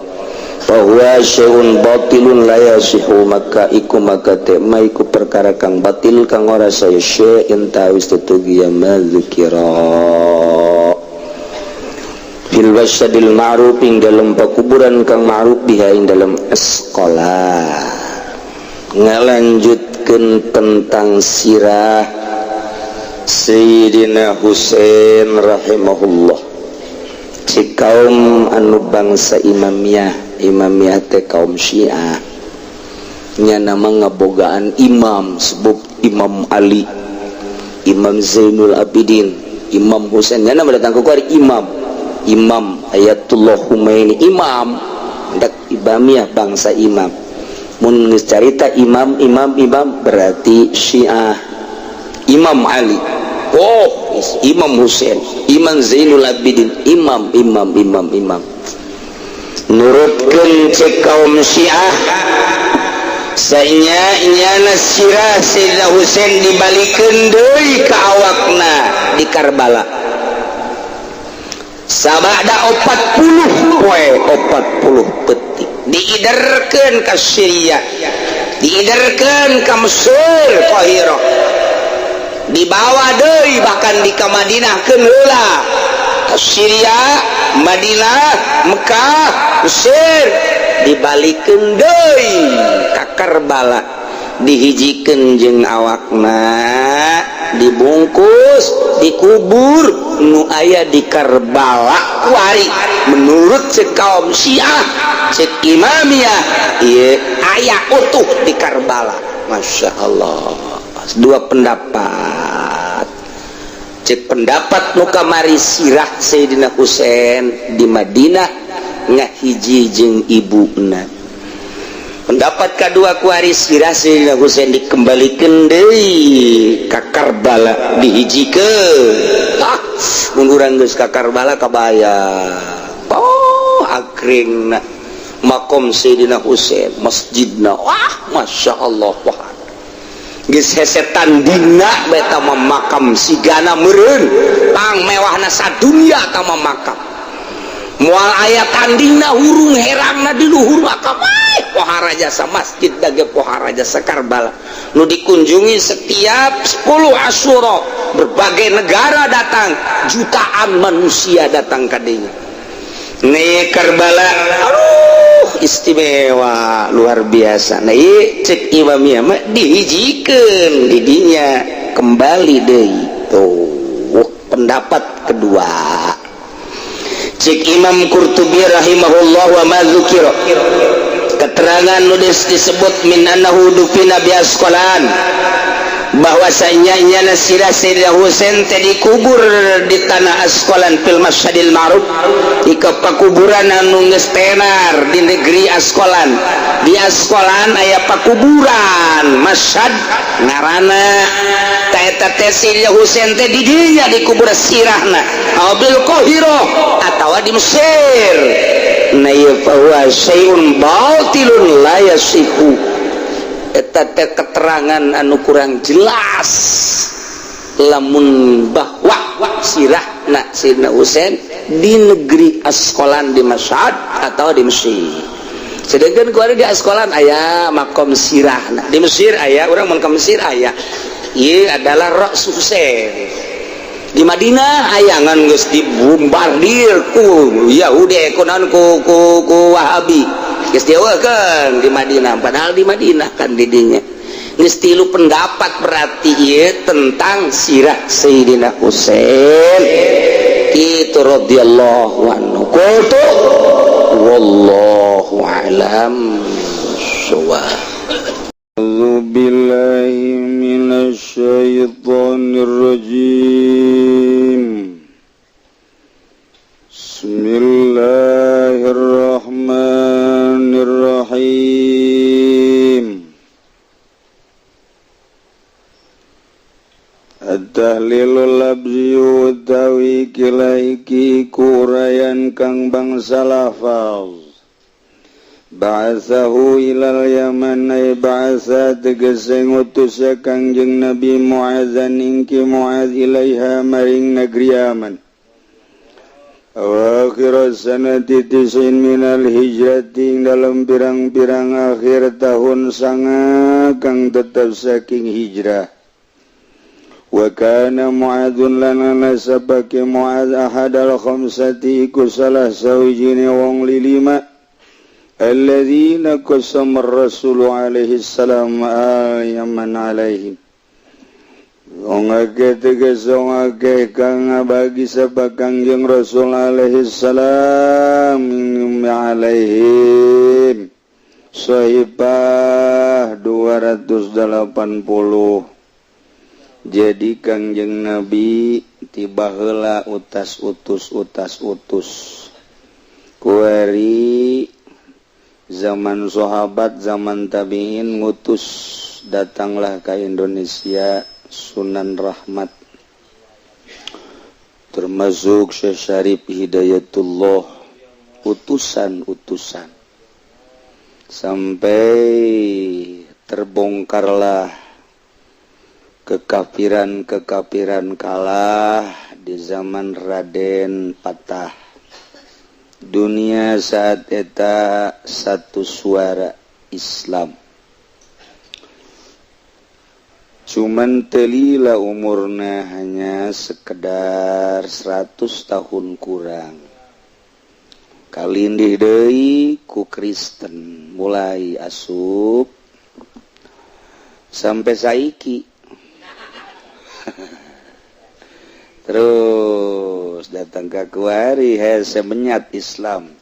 bahwa syai'un batilun la yasihu, maka iku maka teh ma iku perkara kang batil kang ora saya syai'in tawis tetugi ya ma dzukira fil wasyadil ma'ruf ing dalem pakuburan kang ma'ruf biha ing dalem Asqalan. Ngalanjutkeun tentang sirah Sayyidina Husain rahimahullah. Si kaum anu bangsa Imamiyah, Imamiyah teh kaum Syiah nya, nama ngabogaan imam, sebab Imam Ali, Imam Zainul Abidin, Imam Husain, nya nama datang ke imam, Imam Ayatullah Humaini, imam dak Imamiyah bangsa imam. Mun geus carita imam imam imam berarti Syiah. Imam Ali, oh, Imam Husain, Imam Zainul Abidin, imam imam imam imam. Nurutkeun cek kaum Syiah sainya nyana sirah Sayyidina Husain dibalikeun deui ka awakna di Karbala sabada 40 poe 40 petik, diiderkeun ka Syria, diiderkeun ka Mesir Qahirah, dibawa deui bahkan di ka Madinah keun heula, Syria, Madinah, Mekah, Mesir, dibalikeun deui ka Karbala. Dihijikeun jeung awakna, dibungkus, dikubur nu aya di Karbala kuari. Menurut cek kaum Syiah, cek Imamiyah, ieu aya utuh di Karbala. Masya Allah, dua pendapat. Cek pendapat nu kamari, sirah Sayyidina Husain di Madinah ngahiji jeung ibuna. Pendapat kedua, kuari sirah Sayyidina Husain dikembalikan deui ka Karbala, dihijikeun. Ah, mun urang geus ka Karbala kabaya, oh, akringna makom Sayyidina Husain, masjidna, wah, Masya Allah. Wah, geus hese tandingna beta mah. Makam sigana meureun pang mewahna sadunya ta mah. Makam moal aya tandingna, hurung herangna di luhur makam. Ay, pohara jasa masjid dage, pohara jasa Karbala nu dikunjungi setiap 10 Asyura. Berbagai negara datang, jutaan manusia datang ka dinya nih. Karbala, aduh, istimewa luar biasa. Nah, ieu cek Imamiyah mah dihijikeun didinya kembali deui. Tuh pendapat kedua. Cek Imam Qurtubi rahimahullah, wa ma dzukira, keterangan nulis disebut, min annahu dufina bi Asqalan, bahwasanya nyana sirah Sayyidina Husain teh dikubur di tanah Asqalan, fil masyhadil ma'ruf, di pakuburan anu geus tenar di negeri Asqalan. Di Asqalan aya pakuburan Masyhad ngaranna. Ta eta teh Sayyidina Husain teh di dinya dikubur sirahna, aw bil Qahirah, atawa di Mesir. Nah, ieu fa huwa syai'un batilun la yasihu, eta teh keterangan anu kurang jelas lamun bahwa sirahna Sayyidina Husain di negeri Asqalan, di Masyhad atau di Mesir. Sedangkan kuari di Asqalan aya makom sirahna, di Mesir aya. Urang mun ke Mesir aya, ieu adalah Ra's Husain. Di Madinah aya, ngan geus dibombardir ku Yahudi, ku naon, ku Wahabi, geus dieuweuhkeun di Madinah, padahal di Madinah kan di dinya. Geus tilu pendapat berarti ieu tentang sirah Sayyidina Husain itu radhiyallahu anhu. Qultu wallahu a'lam shawab. أعوذ بالله من الشيطان الرجيم. بسم الله الرحمن الرحيم. التهليل اللفظي utawi kila iki uraian kang bangsa lafaz. Ba'atsahu ilal Yaman, ay ba'atsa tegese ngutus ya Kangjeng Nabi Mu'adzan ing ki Mu'adz, ilaiha maring negeri Yaman, awakhir sanati tisin minal hijrati, ing dalam pirang-pirang akhir tahun sanga kang tetap saking hijrah. Wa kana Mu'adzun lana nasabaki Mu'adz, ahadal khamsati iku salah sawijine wong lilima, alladzina qasama ar-rasul alaihi salam al-yaman alaihim. Wong akeh tegese wong akeh kang ngabagi sapa Kangjeng Rasul alaihi salam alaihim. Sahipah 280. Jadi Kangjeng Nabi tiba heula utas utus utas utus. Kuari zaman sahabat, zaman tabiin ngutus, datanglah ke Indonesia Sunan Rahmat, termasuk Syekh Syarif Hidayatullah, utusan-utusan sampai terbongkarlah kekafiran-kekafiran, kalah di zaman Raden Patah. Dunia saat eta satu suara Islam. Cuman telila umurnya hanya sekedar 100 tahun kurang, kalindih deui ku Kristen, mulai asup. Sampai saiki terus datang ke kuari hese menyat Islam,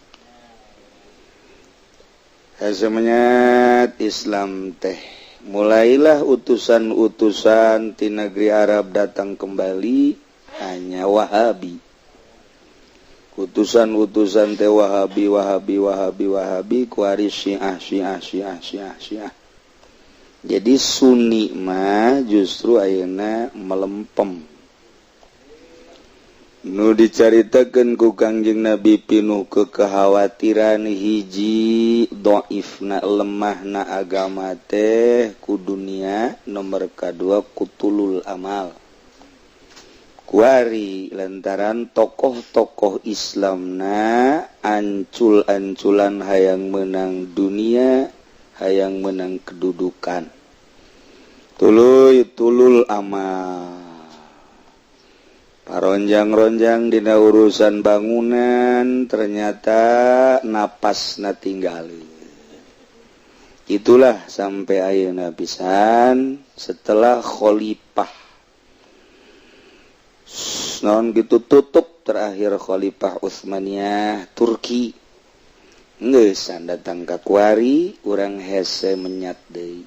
hese menyat Islam teh. Mulailah utusan-utusan di negeri Arab datang kembali, hanya Wahabi. Utusan-utusan teh Wahabi, Wahabi, Wahabi, Wahabi, kuari Syiah, Syiah, Syiah, Syiah, Syiah. Jadi Sunni mah justru ayeuna melempem. Nu dicaritakeun ku Kangjeng Nabi pinuh kekhawatiran, hiji dhaifna, lemahna agama teh ku dunia, nomor kadua ku tulul amal. Kuari lantaran tokoh-tokoh Islamna ancul-anculan hayang menang dunia, hayang menang kedudukan, tuluy tulul amal, paronjang-ronjang dina urusan bangunan, ternyata napas na tinggali. Itulah sampai ayeuna pisan setelah khalifah non gitu tutup terakhir, Khalifah Utsmaniyah Turki, geus datang ka kuari urang hese menyat deui.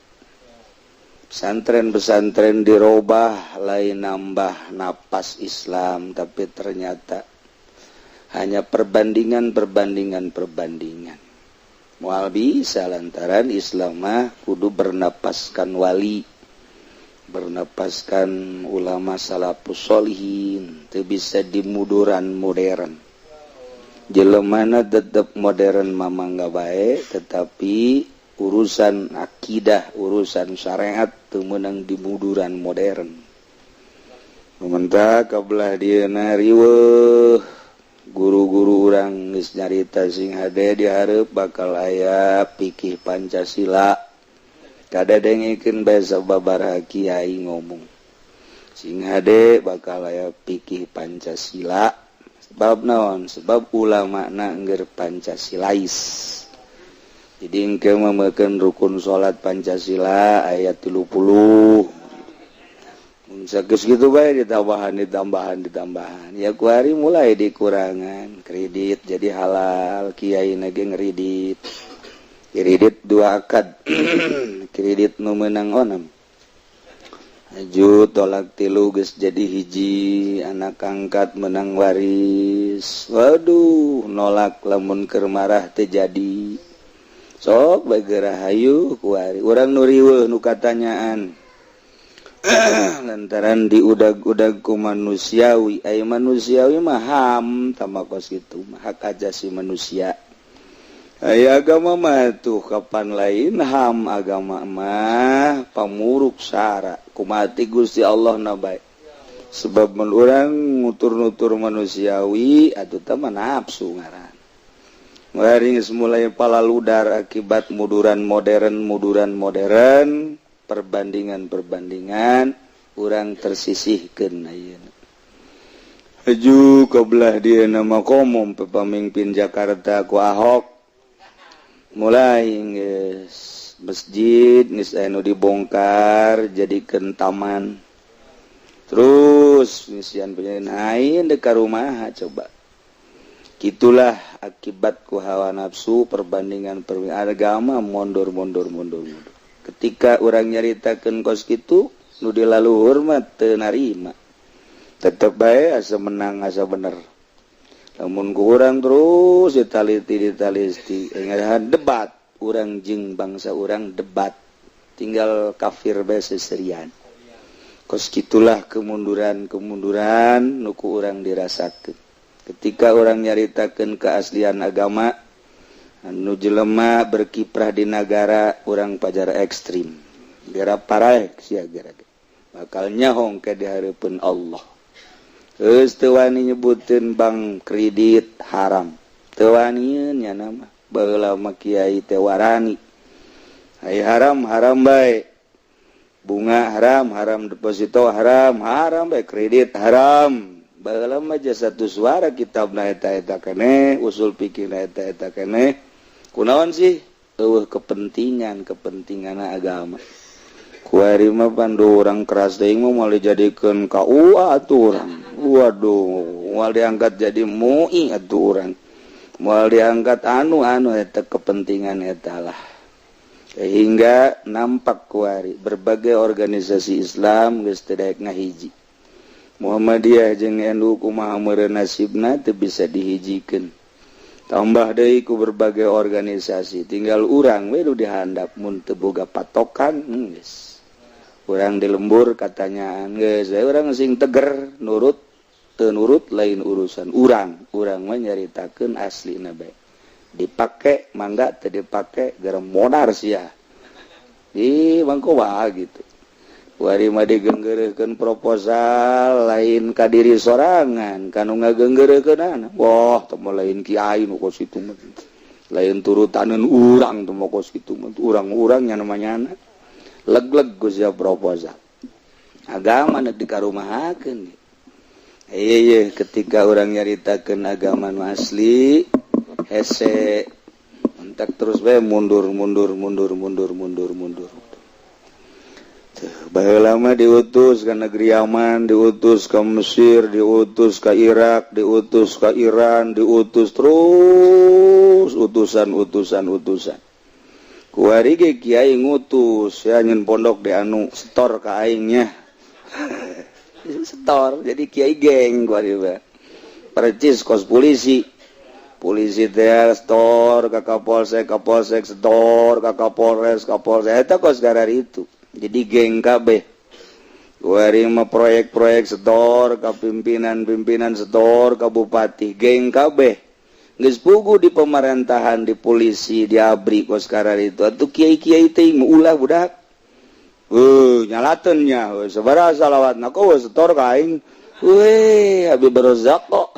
Pesantren-pesantren dirobah, lain nambah napas Islam, tapi ternyata hanya perbandingan, perbandingan, perbandingan. Moal bisa, lantaran Islam mah kudu bernapaskan wali, bernapaskan ulama salafus solihin, teu bisa dimuduran modern. Jelemana tetap modern mamangga bae, tetapi urusan akidah, urusan syariat teu meunang dimuduran modern. Pemerintah kabelah dieuna riweuh, guru-guru urang geus nyarita sing hade dihareup bakal aya fikih Pancasila. Kada dengekeun bae sababaraha kiai ngomong sing hade bakal aya fikih Pancasila. Sebab naon? Sebab ulama na ngger Pancasilais. Jadi engke memekeun rukun salat Pancasila ayat 30. Mun sageus kitu bae ditambahan, ditambahan, ditambahan. Ya kuari mulai dikurangan kredit jadi halal, kiai ge ngredit. Kredit dua akad, kredit nu meunang onam. Aju tolak tilu geus jadi hiji, anak angkat menang waris. Waduh, nolak lamun keur marah teu jadi. Sok bae hayu kuari urang nu riweuh, nu katanyaan lantaran diudag-udag ku manusiawi. Ay manusiawi mah HAM tama kos kitu mah, hak ajasi manusia. Ay agama mah tuh kapan lain HAM, agama mah pamuruk sara kumati Gusti Allah na bae. Sebab mun urang nutur-nutur manusiawi atuh teh mah nafsu ngaran. Mulai mulai palaludar akibat muduran modern, muduran modern, perbandingan-perbandingan, urang tersisihkeun ayeuna. Haju kebelah dia nama komom pemimpin Jakarta ku Ahok, mulai geus masjid geus anu dibongkar jadikeun taman, terus misian lain dekat rumah. Coba gitulah akibat ku hawa nafsu, perbandingan perbandingan agama mundur, mundur, mundur, mundur. Ketika orang nyaritakeun kos kitu, nu di laluhur mah teu narima, tetep bae asa menang, asa bener. Lamun ku urang terus ditaliti, ditaliti, ingat debat urang jeung bangsa urang, debat tinggal kafir bae seserian. Kos gitulah kemunduran kemunduran nu ku urang dirasakeun ketika orang nyaritakeun keaslian agama. Anu jelema berkiprah di negara urang pajar ekstrim, gera paraek sia, gera bakal nyahong ke di hareupeun Allah. Geus teu wani nyebuteun bank kredit haram, teu wani nya nama. Baheula mah kiai teh warani. Ai haram, haram bae, bunga haram, haram, deposito haram, haram bae, kredit haram. Baheula mah satu suara, kitabna eta-eta keneh, usul fikihna eta-eta keneh. Kunaon sih? Eueuh kepentingan, kepentingan agama. Kuari mah pandu urang keras teuing mah moal dijadikeun KUA atuh urang. Waduh, moal diangkat jadi MUI atuh urang. Moal diangkat anu-anu eta kepentingan eta lah. Sehingga nampak kuari berbagai organisasi Islam geus teu daek ngahiji. Muhammadiyah jeung NU kumaha meureun nasibna teu bisa dihijikeun. Tambah deui ku berbagai organisasi, tinggal urang we nu dihandap mun teu boga patokan geus. Urang di lembur katanya geus we urang sing teger nurut teu nurut lain urusan urang. Urang mah nyaritakeun aslina bae. Dipake mangga teu dipake gara modar sia. Di bangko wae gitu. Wari mah digenggeurekeun proposal lain ka diri sorangan kanu ngagenggeureukeunan. Wah, teu mah lain kiai nu kos kitu mah. Lain turutaneun urang teu mah kos kitu mah. Urang-urang nya namanya leg-leg geus sia proposal. Agama nu dikarumahakeun. Ieu ketika urang nyaritakeun agama nu asli hese entak terus bae mundur mundur mundur mundur mundur mundur. Baheula mah diutus ke negeri Yaman, diutus ke Mesir, diutus ke Irak, diutus ke Iran, diutus terus utusan utusan utusan. Kuari ge kiai ngutus ya nyen pondok di anu setor ka aingnya. Setor jadi kiai geng kuari mah. Percis kos polisi. Polisi teh setor ka Kapolsek, Kapolsek setor ka Kapolres, Kapolsek eta kos gararitu. Jadi geng kabeh. Kuari mah proyek-proyek setor ka pimpinan-pimpinan setor ka bupati, geng kabeh. Geus pugu di pemerintahan, di polisi, di ABRI kos kararitu. Atuh kiai-kiai teh ulah budak. Nyalateun nya, sabaraha salawatna kok setor ka aing. Weh, Habib Rozak kok.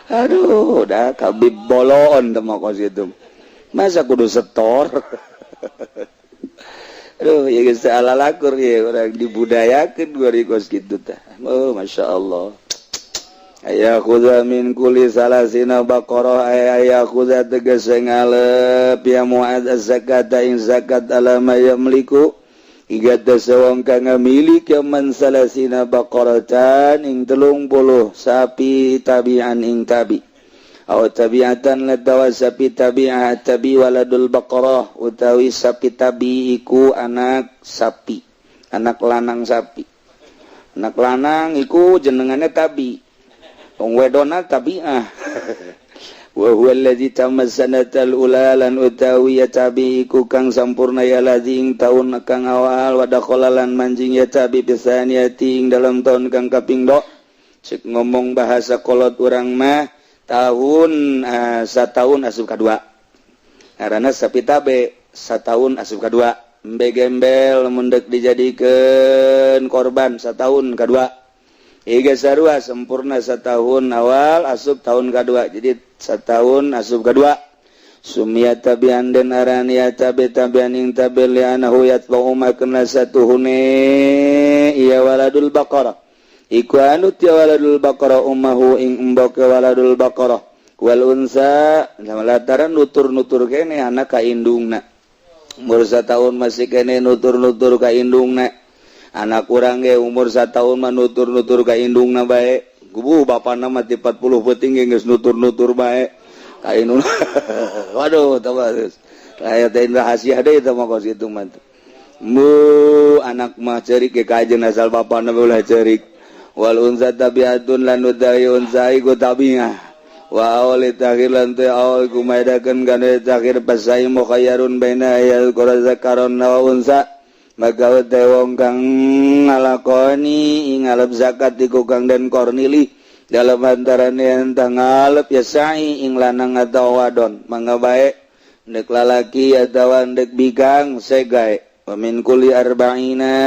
Aduh, dah kabib bolon teh mah kos kitu. Masa kudu setor? Aduh, ya geus teu alalakur ya urang dibudayakeun gua kos kitu tah. Oh, Masya Allah. Aya khudha min kulli salasina baqarah aya khudha tegese ngalep ya Mu'adz az-zakata ing zakat ala ma yamliku iga wong kang ngamilik ya man salasina baqaratan ing 30 sapi tabi'an ing tabi aw tabi'atan latawa sapi tabi'ah tabi waladul baqarah utawi sapi tabi iku anak sapi, anak lanang sapi, anak lanang iku jenengane tabi, wong wedona tabi'ah. Wa huwa allazi tamma sanatal ula lan utawi ya tabi iku kang sampurna ya ladzi ing taun kang awal wa dakhala lan manjing ya tabi bisaniyati ing dalam taun kang kaping do. Cek ngomong bahasa kolot urang mah tahun sataun asup kadua. Karena sapi tabe sataun asup kadua. Embe gembel mun deuk dijadikeun korban sataun kadua. Iga sarua sempurna setahun awal asup tahun kedua. Jadi setahun asup kedua. Sumia tabian den aran ya tabi tabian ing tabi li'anahu yatba'u ma kena satuhune ya waladul baqarah. Iku anut ya waladul baqarah ummahu ing emboke waladul baqarah. Wal unsa lataran nutur-nutur kene anak ka indungna. Umur satahun masih kene nutur-nutur ka indungna. Anak urang ge umur satahun mah nutur-nutur ka indungna bae. Gubu bapana mah ti 40 peuting ge geus nutur-nutur bae ka indungna. Waduh, tah geus. Aya teh rahasia deui teh mah kos kitu mah. Mu anak mah ceurik ge kajeun asal bapana ulah ceurik. Wal unsa tabiatun lan utawi unsa iku tabiah. Wa awal takhir lan teh awal kumaedakeun kana takhir pasai mukhayyarun baina ayal qura zakaron wa unsa. Maka teh wong kang ngalakoni ngalep zakat iku kang den kornili dalam antarane entah ngalep ya sa'i ing lanang atawa wadon mangga bae ndek lalaki atawa ndek bikang segae wa min kulli arba'ina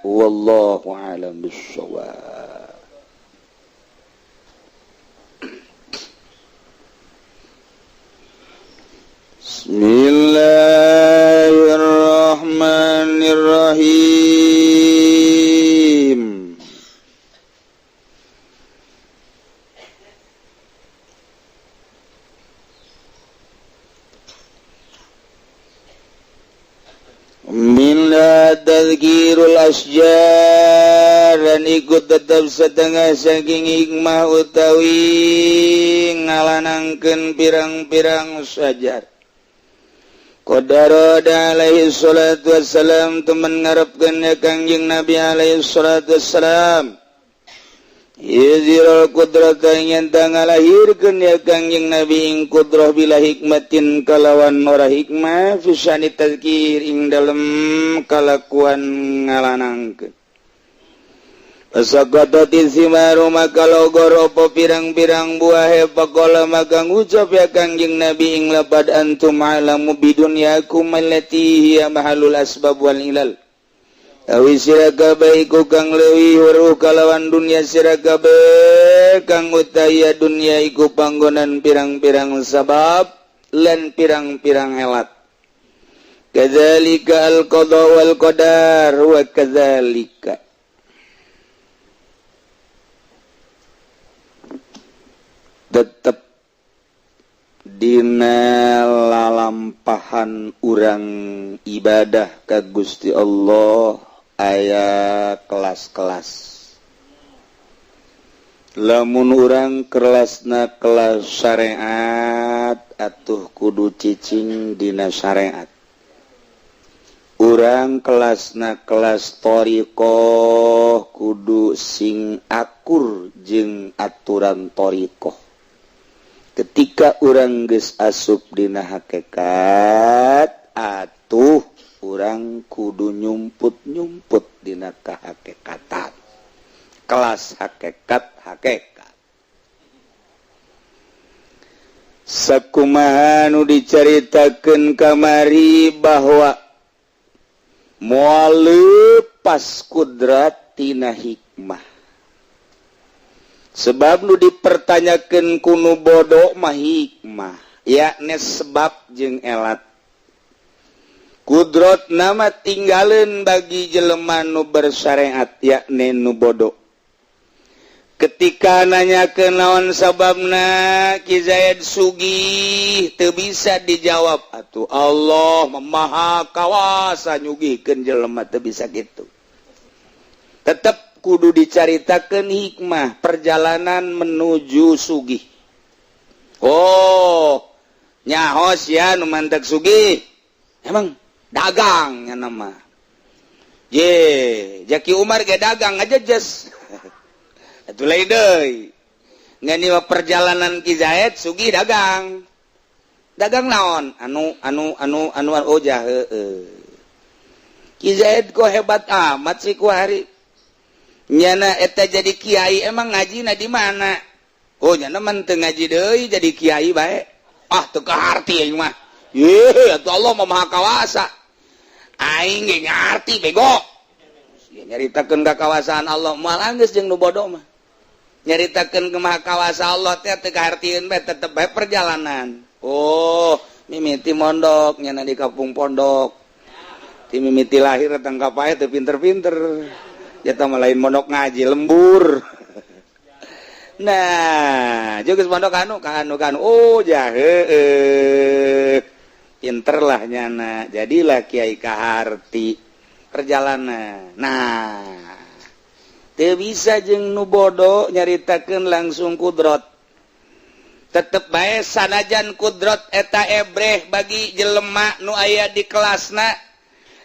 wallahu a'lam bissawab. Bismillahirrahmanirrahim. tadhkirul asjar dan ikut tetap setengah saking hikmah utawi ngalanangkeun pirang-pirang sajar. Qadara alaihi salatu wassalam temen ngarepkeun ya Kangjeng Nabi alaihi salatu wassalam Yuzhirul qudrata ing ngalahirkeun ya Kangjeng Nabi ing qudrah bila hikmatin kalawan ora hikmah fi syani tadzkir ing dalem kalakuan ngalanangkeun. Fasaqatati simaru maka logor apa pirang-pirang buah. Faqala maka ngucap ya Kangjeng Nabi ing lapad antum a'lamu bidunyakum allati hiya mahalul asbab wal ilal. Awi sira kabeh iku kang leuwih weruh kalawan dunya sira kabeh kang utaya dunya iku panggonan pirang-pirang sabab lan pirang-pirang elat. Kadzalika al-qada wal qadar wa kadzalika tetep dina lalampahan urang ibadah ka Gusti Allah aya kelas-kelas. Lamun urang kelasna kelas syariat atuh kudu cicing dina syariat. Urang kelasna kelas thariqah kudu sing akur jeung aturan thariqah. Ketika urang geus asup dina hakikat atuh urang kudu nyumput-nyumput dina kahakikatan kelas hakikat hakikat. Sakumaha nu dicaritakeun kamari bahwa moal leupas kudrat tina hikmah. Sebab nu dipertanyakan kunu bodoh mah hikmah yakni sebab jeung elat. Kudrot nama tinggalin bagi jelema nu bersyariat yakni nu bodoh. Ketika nanya ke naon sababna Ki Zaid sugih teu bisa dijawab atuh Allah Maha Kawasa nyugihkeun jelema teu bisa gitu. Tetep kudu dicaritakeun hikmah perjalanan menuju sugih. Oh, nyahos ya nu mantek sugih. Emang dagang nya nama. Ye, Jaki Umar ge dagang aja jes. Atuh lain deui. Ngan ieu perjalanan Ki Zaid sugih dagang. Dagang naon? Anu anu anu anu oh jah heueuh. Ki Zaid kok hebat amat sih ku hari. Nyana eta jadi kiai emang ngajina di mana? Oh nyana mah teu ngaji deui jadi kiai bae. Ah teu kaharti aing mah. Ye atuh Allah mah Maha Kawasa. Aing ge ngarti bego. Nyaritakeun ka kawasaan Allah moal anggeus jeung nu bodoh mah. Nyaritakeun ke Maha Kawasa Allah teh teu kahartieun bae tetep bae perjalanan. Oh, mimiti mondok nyana di kampung pondok. Ti mimiti lahir datang ka pae teu pinter-pinter. Jatah mah lain mondok ngaji lembur. Nah, juga mondok anu ka anu ka anu. Oh, jah heueuh. Pinter lah nyana. Jadilah kiai kaharti perjalanan. Nah, teu bisa jeung nu bodoh nyaritakeun langsung kudrot. Tetep bae sanajan kudrot eta ebreh bagi jelema nu aya di kelasna,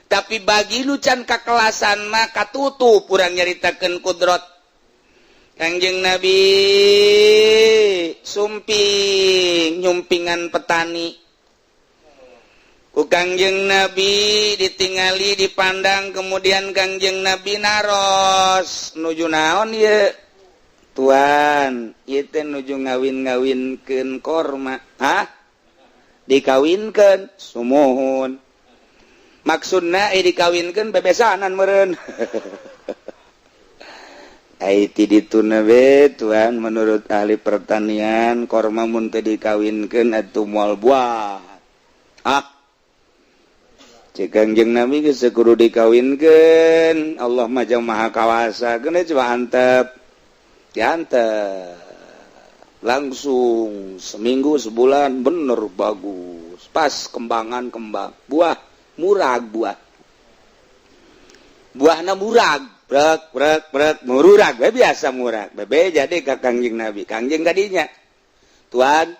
tapi bagi nu can kakelasan mah katutup urang nyaritakeun kudrot. Kangjeng Nabi sumping nyumpingan petani. Ku Kangjeng Nabi ditingali dipandang kemudian Kangjeng Nabi naros nuju naon ieu? Tuan, ieu teh nuju ngawin-ngawinkeun korma. Hah? Dikawinkeun? Sumuhun. Maksudna dikawinkeun bebesanan meureun. Ai ti dituna we tuan menurut ahli pertanian korma mun teu dikawinkeun atuh moal buah. Ah. Cek Kangjeng Nabi geus kudu dikawinkeun. Allah mah jang Maha Kawasa. Geuna coba antep. Diantep. Langsung seminggu sebulan bener bagus. Pas kembangan kembang buah murah buah. Buahna murag, brek brek brek, mururag we biasa murag. Bebe jadi ka Kangjeng Nabi. Kangjeng kadinya. Tuan,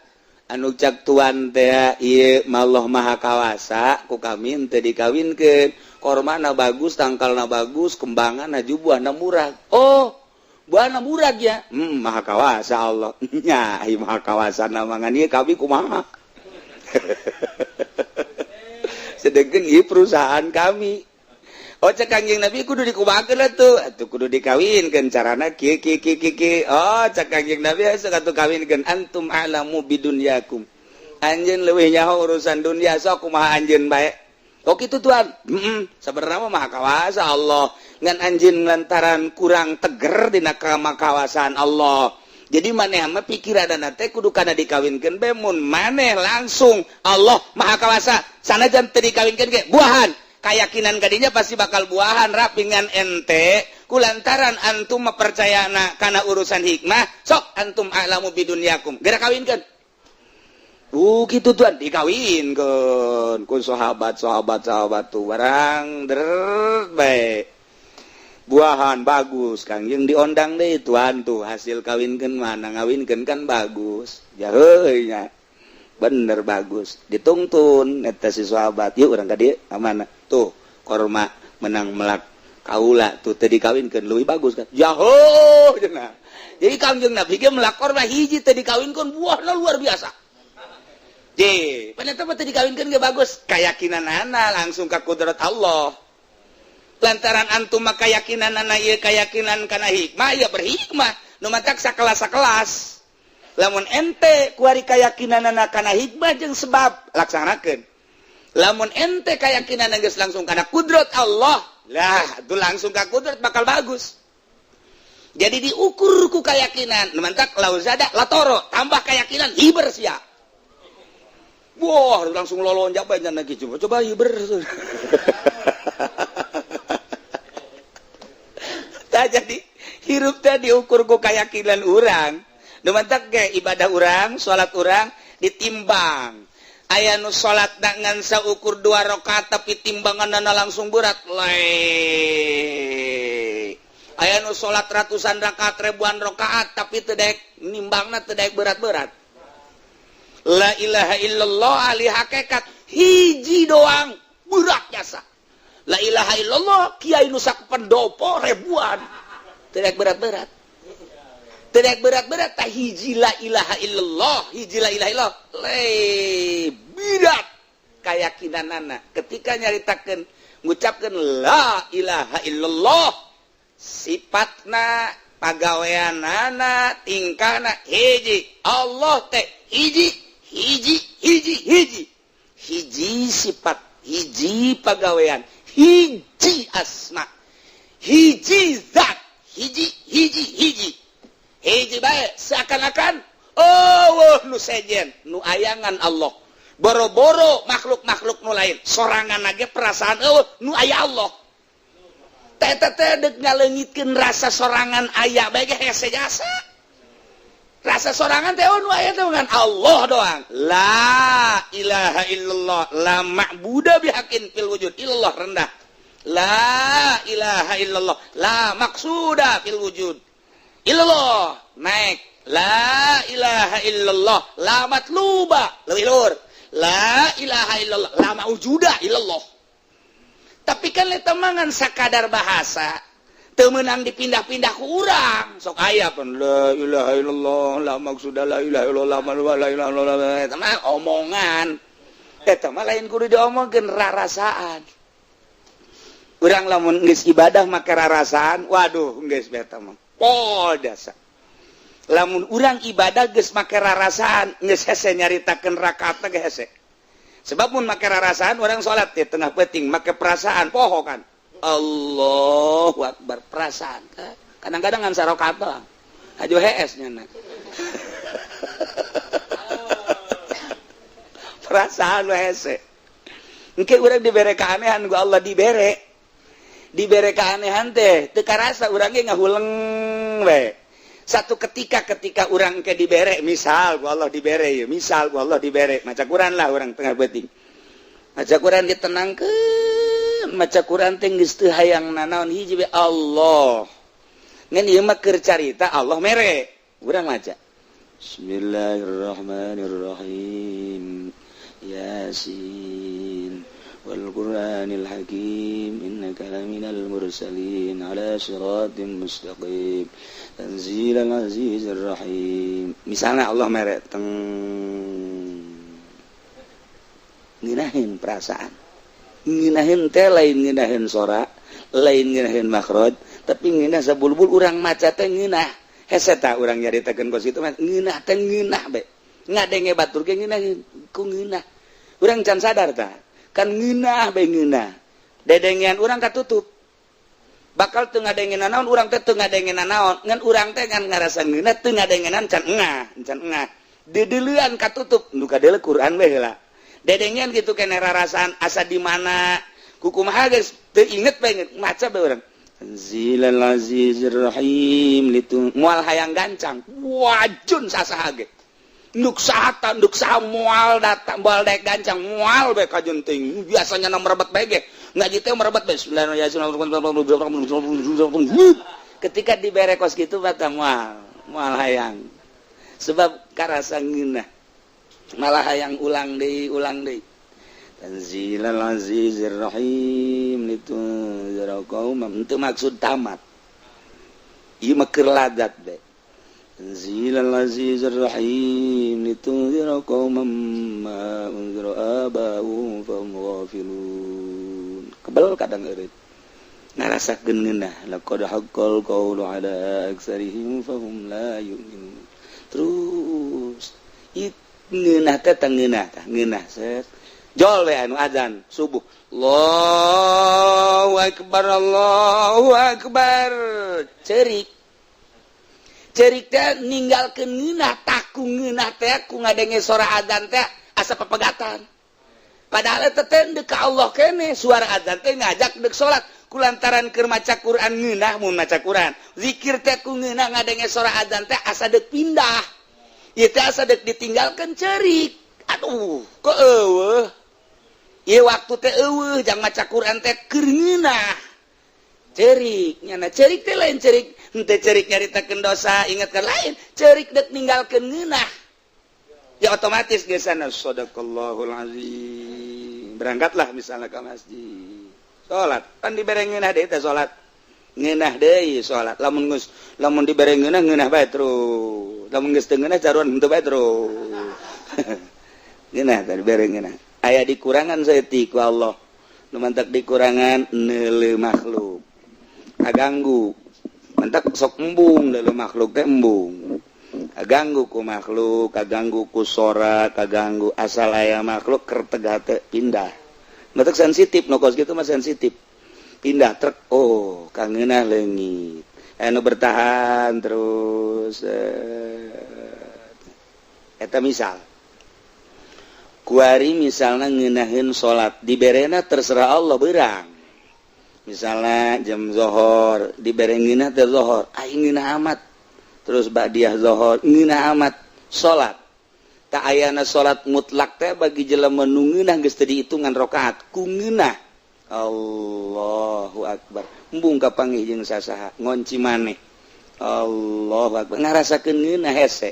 anu cak tuan teh ieu Allah Maha Kawasa ku kami teu dikawinkeun. Kormana bagus, tangkalna bagus, kembanganna ju buahna murag. Oh, buahna murag ya. Maha Kawasa Allah. Nya, ai Maha Kawasa mangan ieu kami kumaha? Sedengkeun ieu perusahaan kami. Oh, cek Kangjeng Nabi kudu dikumahakeun atuh. Atuh kudu dikawinkeun carana kieu kieu kieu kieu. Oh, cek Kangjeng Nabi sok atuh kawinkeun, antum a'lamu bidunyakum. Anjeun leuwih nyaho urusan dunia, sok kumaha anjeun bae. Oh kitu tuan. Heeh, sabenerna mah Maha Kawasa Allah. Ngan anjeun lantaran kurang teger dina kamakawasaan Allah. Jadi maneh mah pikiranna teh kudu kana dikawinkeun bae, mun maneh langsung Allah Maha Kawasa sanajan teu dikawinkeun ge buahan. Keyakinan kadinya pasti bakal buahan rapingan ente kulantaran antum mempercayana karena urusan hikmah, sok antum a'lamu bidunyakum, geura kawinkeun. Gitu tuan, dikawinkeun ku sahabat sahabat sahabat tuh barang der bae buahan bagus. Kangjeng diondang deh, tuan, tuh hasil kawinkeun mana ngawinkeun kan bagus ya, heuy nya bener bagus, ditungtun eta si sahabat, yuk urang ka dieu mana tuh korma menang melak kaula tuh teu dikawinkeun leuwih bagus kan jaho cenah. Jadi Kangjeng Nabi ge melak korma hiji teu dikawinkeun buahna luar biasa. Je, ternyata mah teu dikawinkeun ge bagus keyakinanana langsung ka kudrat Allah. Lantaran antum mah keyakinanana ieu keyakinan kana hikmah ya berhikmah, nu matak sakelas-sakelas. Lamun ente kuari keyakinanana kana hikmah jeung sebab laksanakeun. Lamun ente keyakinan geus langsung kana kudrat Allah lah, itu langsung ka kudrat bakal bagus. Jadi diukur ku keyakinan. Nu mantak lauzada latoro, tambah keyakinan hiber sia. Wah, langsung lolonjak banyak lagi, coba coba hiber. Tah jadi hirup teh diukur ku keyakinan urang. Nu mantak ge ibadah urang, salat urang ditimbang. Aya nu salat ngan saukur 2 rakaat tapi timbanganna langsung berat. Le. Aya nu salat ratusan rakaat, ribuan rakaat tapi teu daek nimbangna, teu daek berat-berat. La ilaha illallah ahli hakikat hiji doang berat jasa. La ilaha illallah kiai nu sak pendopo ribuan teu daek berat-berat. Teu daek berat-berat tah hiji la ilaha illallah, hiji la ilaha illallah. Le berat keyakinanana ketika nyaritakeun ngucapkeun la ilaha illallah, sifatna, pagaweanana, tingkahna hiji Allah teh hiji hiji hiji hiji hiji sifat, hiji pagawean, hiji asma, hiji zat, hiji hiji hiji hiji bae seakan-akan oh nu sejen nu ayangan Allah, boro-boro makhluk-makhluk nu lain sorangan ge perasaan eueuh nu aya Allah. Teh teh deuk ngaleungitkeun rasa sorangan aya bae ge hese jasa. Rasa sorangan teh oh nu aya teh ngan Allah doang. La ilaha illallah la ma'budu bihaqqin fil wujud illallah rendah. La ilaha illallah la maqsuda fil wujud illallah naik. La ilaha illallah la matluba leuwih luhur. La ilaha illallah la maujuda illallah. Tapi kan eta mangan sakadar bahasa teu meunang dipindah-pindah ku urang. Sok aya pun la ilaha illallah la maksuda la ilaha illallah la ilaha illallah, eta mah omongan. Eta mah lain kudu diomongkeun, rarasaan. Urang lamun geus ibadah make rarasaan, waduh geus beta mah pol dasa. Lamun urang ibadah geus make rarasaan geus hese nyaritakeun rakaatna ge hese. Sebab mun make rarasaan urang salat di tengah peuting make perasaan poho kan. Allahu akbar perasaan. Kadang-kadang ngan sarakaat doang. Hajo hees nya. Perasaan we hese. Engke urang dibere keanehan ku Allah, dibere. Dibere keanehan teh teu karasa urang ge ngahuleng we. Satu ketika ketika urang ke dibere, misal ku Allah dibere ya, misal ku Allah dibere maca Quran lah, urang tengah beuting maca Quran ditenangkeun Maca Quran teh geus teu hayang nanaon, hiji we, Allah. Ngan ieu mah keur carita Allah mere urang maca. Bismillahirrahmanirrahim. Yasin wal Qur'anil Hakim, innaka laminal mursalin ala siratim mustaqim, tanzilal azizir rahim. Misalnya Allah mere teng ngeunaheun perasaan, ngeunaheun teh lain ngeunaheun sora, lain ngeunaheun makhraj, tapi ngeunah sabulbul urang maca teh ngeunah hese. Tah, urang nyaritakeun kos itu mah ngeunah teh ngeunah be ngadenge batur ge ngeunah ku ngeunah. Urang can sadar tah kan ngeunah be, ngeunah dedengean urang katutup, bakal teu ngadengenan naon. Urang teh teu ngadengenan naon, ngan urang teh ngan ngarasa ngeunah, teu ngadengenan, can engah, can engah, dedeleuan katutup. Nu kadeuleu Quran we heula, dedengean gitu kene, rarasaan asa di mana kukumaha geus teu inget bae, maca bae urang. Tanzilal Azizir Rahim litu moal hayang gancang wajun sasaha ge, nduk saha ta, nduk saha, moal datang, moal daek gancang, moal bae kajun ting. Biasanya na merebet bae ge, ngaji teh merebet bae. Ketika dibere kos kitu bata moal, moal hayang, sebab karasa ngeunah, malah hayang ulang deui, ulang deui. Tanzilal Azizir Rahim litunzira qauman, itu maksud tamat ieu mah keur ladat be. Tanzilal Azizir Rahim litunzira qauman ma unzira aba'uhum fahum ghafilun. Kebel kadang eureut ngarasakeun ngeunah. Laqad haqqal qawlu ala aktsarihim fahum la yu'minun. Terus ngeunah teh teh ngeunah tah, ngeunah set jol we anu azan subuh, Allahu akbar, Allahu akbar, cerik cerik teh ninggalkeun ngeunah. Taku ngeunah teh ku ngadenge suara azan teh asa pepegatan, padahal eta teh deuk ka Allah kene. Suara azan teh ngajak deuk salat. Kulantaran keur maca Quran ngeunah, mun maca Quran zikir teh ku ngeunah, ngadenge suara azan teh asa deuk pindah ieu teh, asa deuk ditinggalkeun, cerik. Aduh, kok eueuh ieu waktu teh, eueuh jang maca Quran teh keur ngeunah, cerik nyana. Cerik teh lain cerik henteu cerik nyaritakeun dosa, ingatkeun, lain cerik deuk ninggalkeun ngeunah. Ya otomatis geus sana sadaqallahul azim, berangkatlah misalnya ke masjid salat, kan dibere ngeunah deui teh, salat ngeunah deui salat. Lamun geus, lamun dibere ngeunah, ngeunah bae terus. Lamun geus teu ngeunah, caruan henteu bae terus. Ngeunah teh dibere ngeunah, aya dikurangan saeutik ku Allah. Nu mantak dikurangan neuleu makhluk kaganggu, mantak sok embung neuleu makhluk teh, embung kaganggu ku makhluk, kaganggu ku sora, kaganggu asal aya makhluk kerteg hate pindah. Mantak sensitif nu kos kitu mah, sensitif pindah truk. Oh, kangeunah leungit, anu bertahan terus eta. Misal kuari misalnya ngeunaheun salat diberena, terserah Allah berang. Misalnya jam zohor dibere ngeunah teh, zohor aing ngeunah amat, terus ba'diyah zohor ngeunah amat salat. Tak ayana salat mutlak teh bagi jelema nu ngeunah, geus teu dihitungan rakaat ku ngeunah. Allahu akbar, embung kapanggih jeung sasaha, ngonci maneh, Allahu akbar, ngarasakeun ngeunah hese.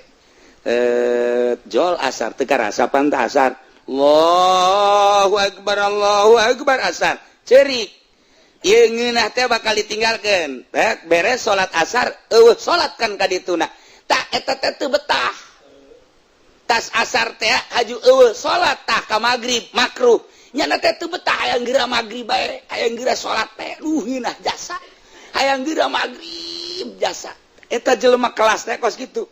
Jol asar teu karasa pantah asar, Allahu akbar, Allahu akbar, asar, cerik. Ieu ngeunah teh bakal ditinggalkeun. Beres salat asar eueuh salat kan ka dituna. Tak eta teh teu betah. Tas asar teh haju eueuh salat, tah ka magrib makruh. Nyana teh teu betah, hayang geura magrib bae, hayang geura salat teh. Duh, ngeunah jasa. Hayang geura magrib jasa. Eta jelema kelas teh kos kitu.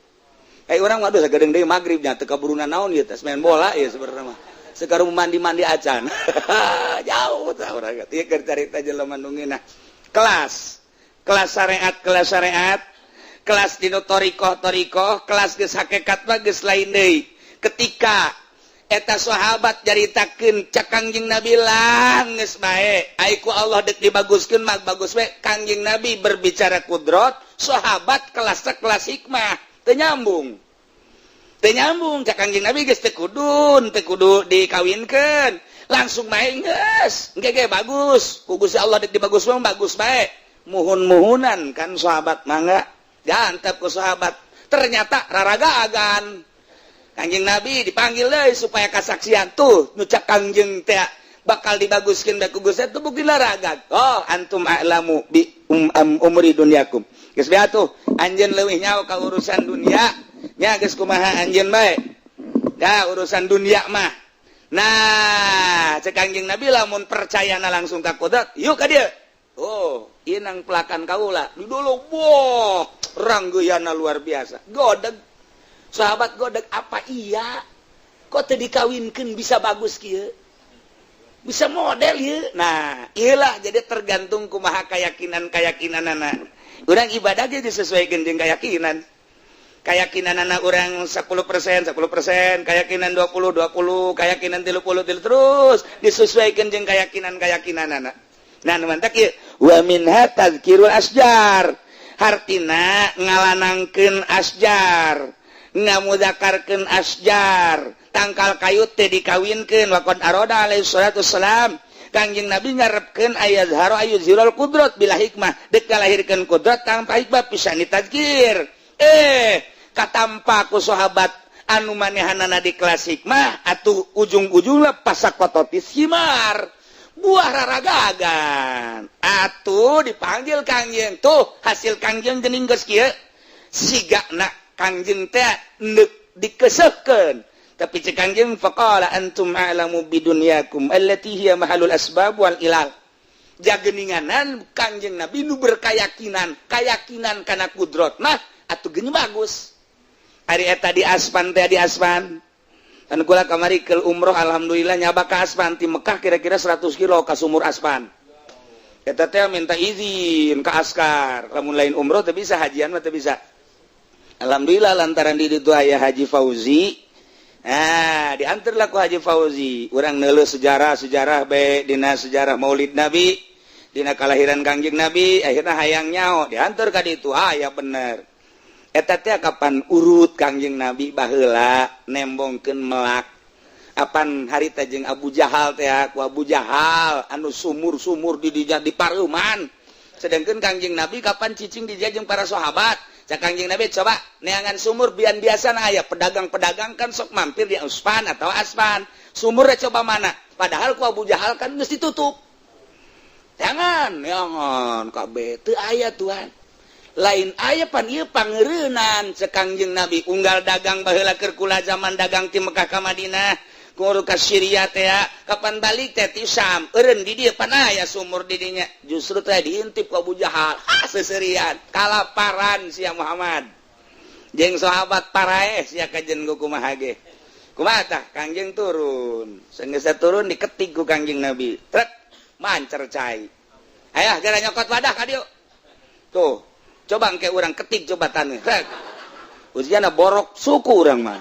Eh, urang waduh sagedeung deui magrib nya, teu kaburuna naon ieu teh, main bola ieu sebenarnya mah. Sekarang mandi-mandi acan. Jauh tah urang ieu keur carita jelema nu ngeunah. Kelas, kelas syariat, kelas syariat, kelas dinu thoriqoh, thoriqoh, kelas geus hakikat mah geus lain deui. Ketika eta sahabat nyaritakeun cak Kangjeng Nabi, lang geus bae, ai ku Allah deuk dibaguskeun mah bagus we. Kangjeng Nabi berbicara kudrot, sahabat kelas kelas hikmah, teu nyambung. Teu nyambung cak Kangjeng Nabi, geus teu kudu dikawinkeun, langsung main geus engke ge bagus ku Gusti Allah. Dek dibagus mah bagus bae, muhun-muhunan kan sahabat, mangga diantep ku sahabat. Ternyata raragagan. Kangjeng Nabi dipanggil deh supaya kasaksian tuh, nu cak Kangjeng teh bakal dibaguskeun da ku Gusti itu bukti raragag. Oh, antum a'lamu bi umri dunyakum, geus bae atuh anjeun leuwih nyaho ka urusan dunia nya, geus kumaha anjeun bae ya urusan dunia mah. Nah, cek Kangjeng Nabi, lamun percayana langsung ka kudrat, yuk ka dieu. Oh, inang pelakan kaula di dulu, wah, ranggeuyanna luar biasa. Godeg sahabat, godeg, apa iya kok teu dikawinkeun bisa bagus kieu, bisa model ieu? Nah, iyalah, jadi tergantung kumaha keyakinan keyakinan anak urang. Ibadah ge disesuaikan jeung keyakinan keyakinan anak orang. 10% 10%, keyakinan 20 20, keyakinan 30 30, terus disesuaikan jeung keyakinan keyakinan anak. Nah, mantap ieu, wa minha tadzkirul asjar, hartina ngalanangkeun asjar, ngamuzakarkeun asjar, tangkal kayu teh dikawinkeun. Waqad arada alaihi salatu wassalam, Kangjeng Nabi ngarepkeun ayazharo ayuzhirul qudrat bila hikmah, dek ngalahirkeun kudrat tanpa hikmah bisa ditadzkir. Katampa ku sahabat anu manehanana di kelas hikmah atuh, ujung-ujungna fasakototis tsimar, buah raragagan. Atuh dipanggil Kangjeng, tuh hasil Kangjeng geuning geus kieu, sigana Kangjeng teh neuk dikeuseuhkeun. Tapi cek Kangjeng, faqala antum a'lamu bidunyakum allati hiya mahalul asbab wal ilal. Jageninganan Kangjeng Nabi nu berkeyakinan keyakinan kana kudrot mah atuh geuning bagus. Ari eta di Aspan teh, di Aspan kan kula kamari ke umroh, alhamdulillah nyaba ka Aspan. Ti Mekah kira-kira 100 kilo ka sumur Aspan eta teh minta izin ke askar, lamun lain umroh teu bisa, hajian mah teu bisa. Alhamdulillah lantaran di ditu aya Haji Fauzi. Nah, diantarlah ku Haji Fauzi urang neuleuh sejarah-sejarah bae dina sejarah Maulid Nabi, dina kalahiran Kangjeng Nabi. Akhirnya hayang nyaho, diantar ka ditu, aya bener eta teh kapan urut Kangjeng Nabi baheula nembongkeun melak apan harita jeung Abu Jahal teh, ku Abu Jahal anu sumur-sumur di dinya di pareuman, sedangkan Kangjeng Nabi kapan cicing di dia jeung para sahabat. Cak Kangjeng Nabi, coba neangan sumur bian, biasa aya pedagang-pedagang kan sok mampir di Uspan atau Aspan, sumurnya coba mana? Padahal ku Abu Jahal kan geus ditutup, jangan jangan kabeh teu aya, Tuhan lain aya pan ieu pangeureunan. Cek Kangjeng Nabi, unggal dagang baheula keur kula zaman dagang ti Mekah ka Madinah, ku ka Syria teh, kapan balik teh ti Syam eureun di dieu, pan aya sumur di dinya. Justru teh diintip ku Abu Jahal, ah, seserian kalaparan sia Muhammad jeung sahabat, paraeh sia kajen ku kumaha ge. Kumaha tah? Kangjeng turun, sanggeus turun diketik ku Kangjeng Nabi, trek, mancer cai. Aya gara nyokot wadah ka dieu tuh, coba engke urang ketik, coba taneuh rek ujiana borok suku urang mah,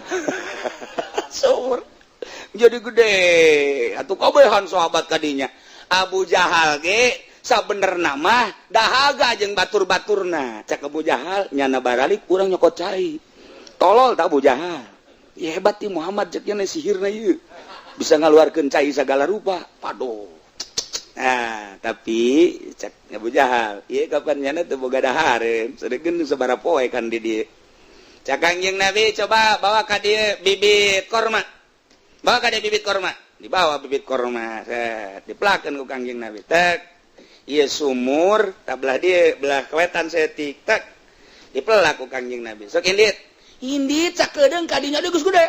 sumur jadi gede atuh. Kabehan sahabat kadinya. Abu Jahal ge sabenerna mah dahaga jeung batur-baturna. Cak Abu Jahal, nyana baralik urang nyokot cai. Tolol tak Abu Jahal ya, hebat ti Muhammad, cek nya sihirna ieu bisa ngaluarkeun cai segala rupa. Paduh. Nah, tapi cek Abu Jahal, ieu kapan nyana teu boga dahareun, sedengkeun sabaraha poe kan di dieu. Cak Kangjeng Nabi, coba bawa ka dieu bibit korma. Bawa ka dieu bibit korma. Dibawa bibit korma, set, dipelakeun ku Kangjeng Nabi. Tek. Ieu sumur, tah belah dieu, belah kewetan saeutik, tek. Dipelak ku Kangjeng Nabi. Sok indit. Indit sakedeung kadinya deui geus gede.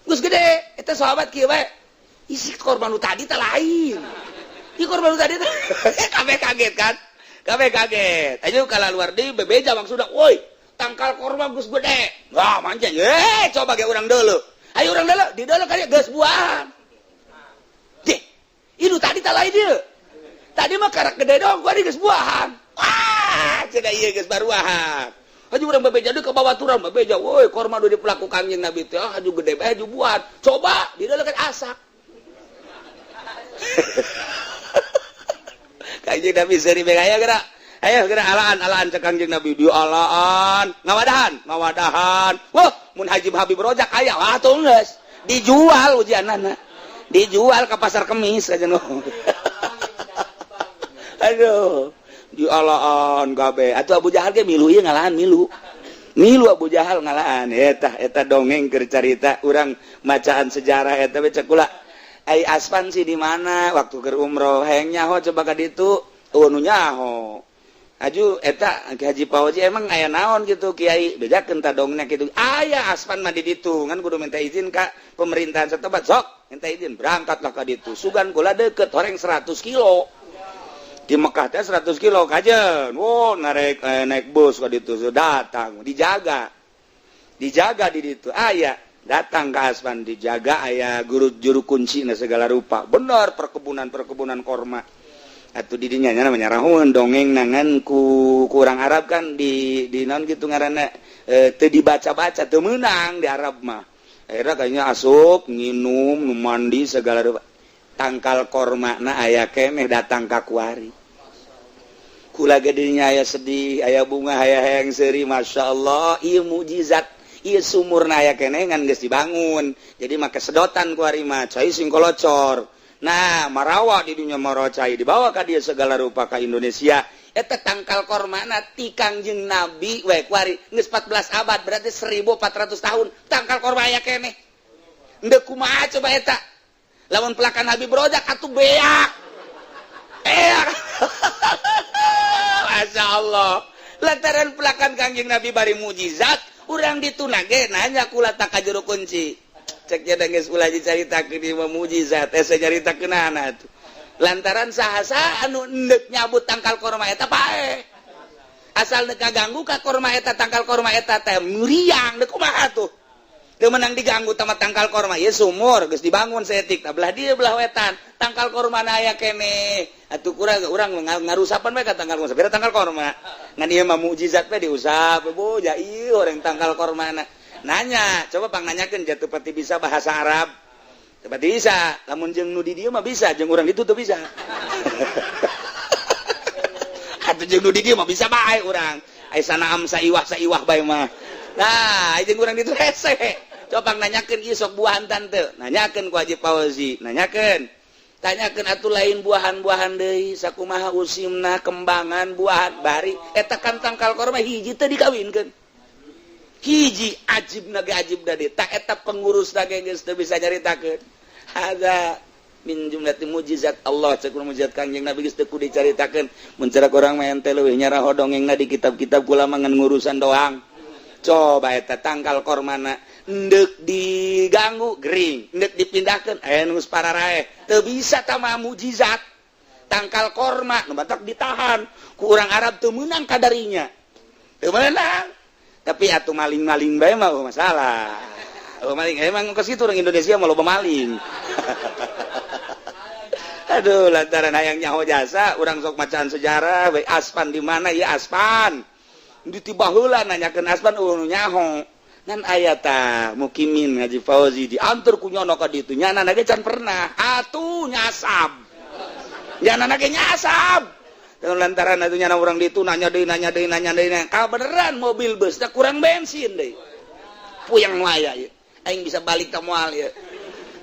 Geus gede, eta sahabat kieu bae. Isi korban nu tadi teh lain. Ih, korban nu tadi teh kabeh kaget kan? Kabeh kaget. Ayo kalau luar di bebeja maksudna, woi, tangkal korban geus gede. Wah, mancing. Eh, coba ge urang deuleu. Ayo urang deuleu, di deuleu kali geus buahan. Deh, itu tadi teh lain ieu. Tadi mah karak gede dong, gua geus buahan. Wah, cenah ieu geus baruahan. Haju urang bebeja deui ka babaturan bebeja, woi, korma nu dipelaku Kangjeng Nabi teh, ah, haju gede bae, haju buahan. Coba di deuleu kan asak. Kangjeng Nabi seuri bae, aya geura. Ayo geura alaan alaan, cek Kangjeng Nabi di alaan, ngawadahan, ngawadahan. Wah, Mun Haji Habib Rojak aya, wah, tuh geus dijual ujianana, dijual ke pasar Kemis aja. Aduh, dialaan kabeh atuh. Abu Jahal ge milu ieu ngalahan, milu milu Abu Jahal ngalaan eta. Eta dongeng keur carita urang macaan sejarah eta we. Cek kula, ai Aspan sih di mana waktu keur umroh hayang nyaho, coba ka ditu, euweuh nu nyaho. Aju eta Ki Haji Fauzi emang aya naon gitu, kiai bejakeun ta dongnya kitu. Aya Aspan mah di ditu, ngan kudu minta izin ka pemerintahan setempat. Sok minta izin, berangkatlah ka ditu. Sugan kula deket, horeng 100 kilo di Mekah teh, 100 kilo kajen. Wow, naik naik bus ke ditu, datang, dijaga, dijaga di ditu. Aya datang ke Aspan, dijaga, aya guru juru kunci, nah, segala rupa. Bener, perkebunan perkebunan korma atau didinya namanya rahun dongeng nangan ku kurang Arab kan di non gitu ngaranna, teu dibaca-baca, teu meunang di Arab mah. Akhirnya kayaknya asup nginum, mandi, segala rupa. Tangkal korma na aya keneh datang ka kuari. Kula gedinya aya sedih, aya bunga, aya hayang seuri. Masya Allah, ieu mukjizat. Ieu sumurna aya keneh, ngan geus dibangun, jadi make sedotan kuari mah, cai sing kolocor. Nah, marawa di dunia, marawa cai, dibawa ka dia segala rupa ka Indonesia. Eta tangkal kormana ti Kangjeng Nabi we kuari geus 14 abad, berarti 1400 tahun tangkal korma aya keneh. Ndek kumaha coba eta lamun pelakan Habib Rojak atuh beak beak. Masya Allah, lantaran pelakan Kangjeng Nabi bari mujizat, urang dituna ge nanya kula tak ka juru kunci. Cek nya geus ulah dicaritakeun di mujizat, eh, saya nyaritakeun tuh lantaran saha anu endek nyabut tangkal korma eta pae, asal dek ganggu ka korma eta, tangkal korma eta teh muriang. Dek kumaha tuh? Teu menang diganggu sama tangkal korma. Ya, sumur geus dibangun seetik, tah belah dieu, belah wetan, tangkal korma na aya keneh. Atuh kurang urang ngarusapan bae ka tangkal korma. Beda tangkal korma ngan ieu mah mukjizat bae diusap. Bu ja ieu orang tangkal korma na. Nanya coba, pang nanyakeun jatuh pati bisa bahasa Arab. Teu bisa, lamun jeung nu di dieu mah bisa, jeung urang ditu teu bisa. Atuh jeung nu di dieu mah bisa bae urang. Ai sanaam saiwah saiwah bae mah. Nah, jeung urang ditu hese. Coba nanyakeun ieu sok buahan tante. Nanyakeun ku Haji Fauzi, nanyakeun. Tanyakeun atuh, lain buahan-buahan deui, sakumaha usimna kembangan buahan bari eta kan tangkal korma hiji teu dikawinkeun. Hiji ajib naga ajib dadi tak eta pengurus ge geus teu bisa nyaritakeun. Hadza min jumlati mujizat Allah, cek mujizat Kangjeng Nabi geus teu kudu dicaritakeun. Mun cara urang mah ente leuwih nyaraho dongengna di kitab-kitab, kula mah ngan ngurusan doang. Coba eta tangkal kormana endek diganggu gering, endek dipindahkeun aya nu geus pararaeh, teu bisa tama. Mujizat tangkal korma nu batak ditahan ku urang Arab, teu meunang kadarinya, teu meunang. Tapi atuh maling-maling bae mah masalah. Oh, maling emang ke situ, orang Indonesia mau loba maling. Aduh, lantaran hayang nyaho jasa urang sok macaan sejarah we. Aspan di mana ya? Aspan di tiba heula nanyakeun Aspan, euweuh nu nyaho. Ngan aya ta mukimin Haji Fauzi diantar ku nyono ka ditu. Nyana ge can pernah atuh nyasab, nyana ge nyasab. Lantaran atuh nyana urang ditu nanya deui, nanya deui, nanya deui, ka beneran mobil bus teh kurang bensin deui. Puyeng nu aya ieu, aing bisa balik ka moal ieu,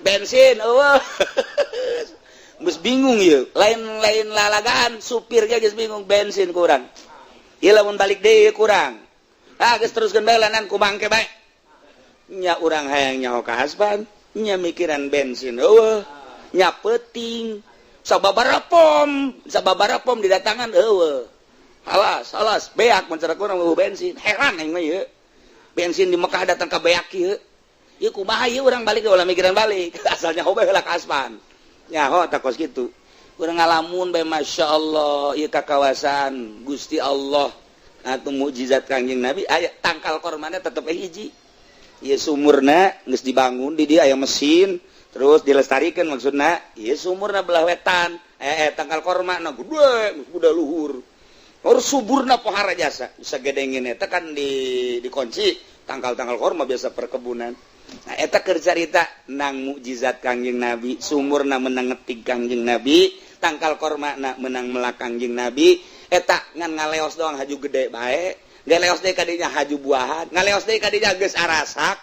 bensin euweuh. Geus bingung ieu, lain-lain lalagaan, supirnya geus bingung, bensin kurang ieu, lamun balik deui kurang. Ah, geus teruskeun bae lanan ku bangke bae nya. Urang hayang nyaho ka Aspan nya, mikiran bensin euweuh nya, peuting sababaraha pom, sababaraha pom didatangan euweuh. Alas alas beak mun cara kurang euweuh bensin. Heran aing mah ieu, bensin di Mekah datang ka beak ieu. Ieu kumaha ieu urang balik? Ulah mikiran balik, asal nyaho bae heula ka Aspan. Nyaho tak kos kitu urang ngalamun bae. Masya Allah, ieu ka kawasan Gusti Allah atau mukjizat Kangjeng Nabi aya tangkal kormana tetep hiji. Ieu sumurna geus dibangun di dia, aya mesin, terus dilestarikan maksudna. Ieu sumurna belah wetan, tangkal korma na gede, geus udah luhur. Harus suburna pohara jasa bisa gedengin eta kan di dikunci tangkal-tangkal korma biasa perkebunan. Nah, eta keur carita nang mukjizat Kangjeng Nabi, sumurna menang ngetik Kangjeng Nabi, tangkal korma na menang melak Kangjeng Nabi. Eta ngan ngaleos doang, haju gede bae. Galeos deui kadinya haju buahan, ngaleos deui kadinya geus arasak.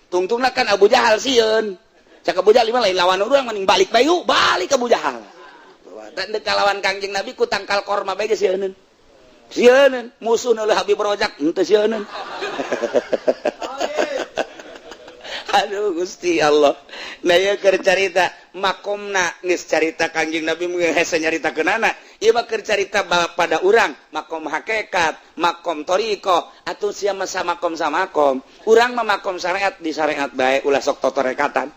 Tungtungna kan Abu Jahal sieun. Cak Abu Jahal lain lawan urang, mending balik bae, balik Abu Jahal. Dan dek lawan Kangjeng Nabi ku tangkal korma bae geus sieun. Sieun musuh nu Habib Rojak henteu sieun. Aduh Gusti Allah. Nah ieu keur carita makomna geus carita Kangjeng Nabi mun hese nyaritakeunana. Ieu mah keur carita pada urang makom hakikat, makom thoriqoh atuh sia mah samakom samakom. Urang mah makom syariat di syariat bae, ulah sok totorekatan.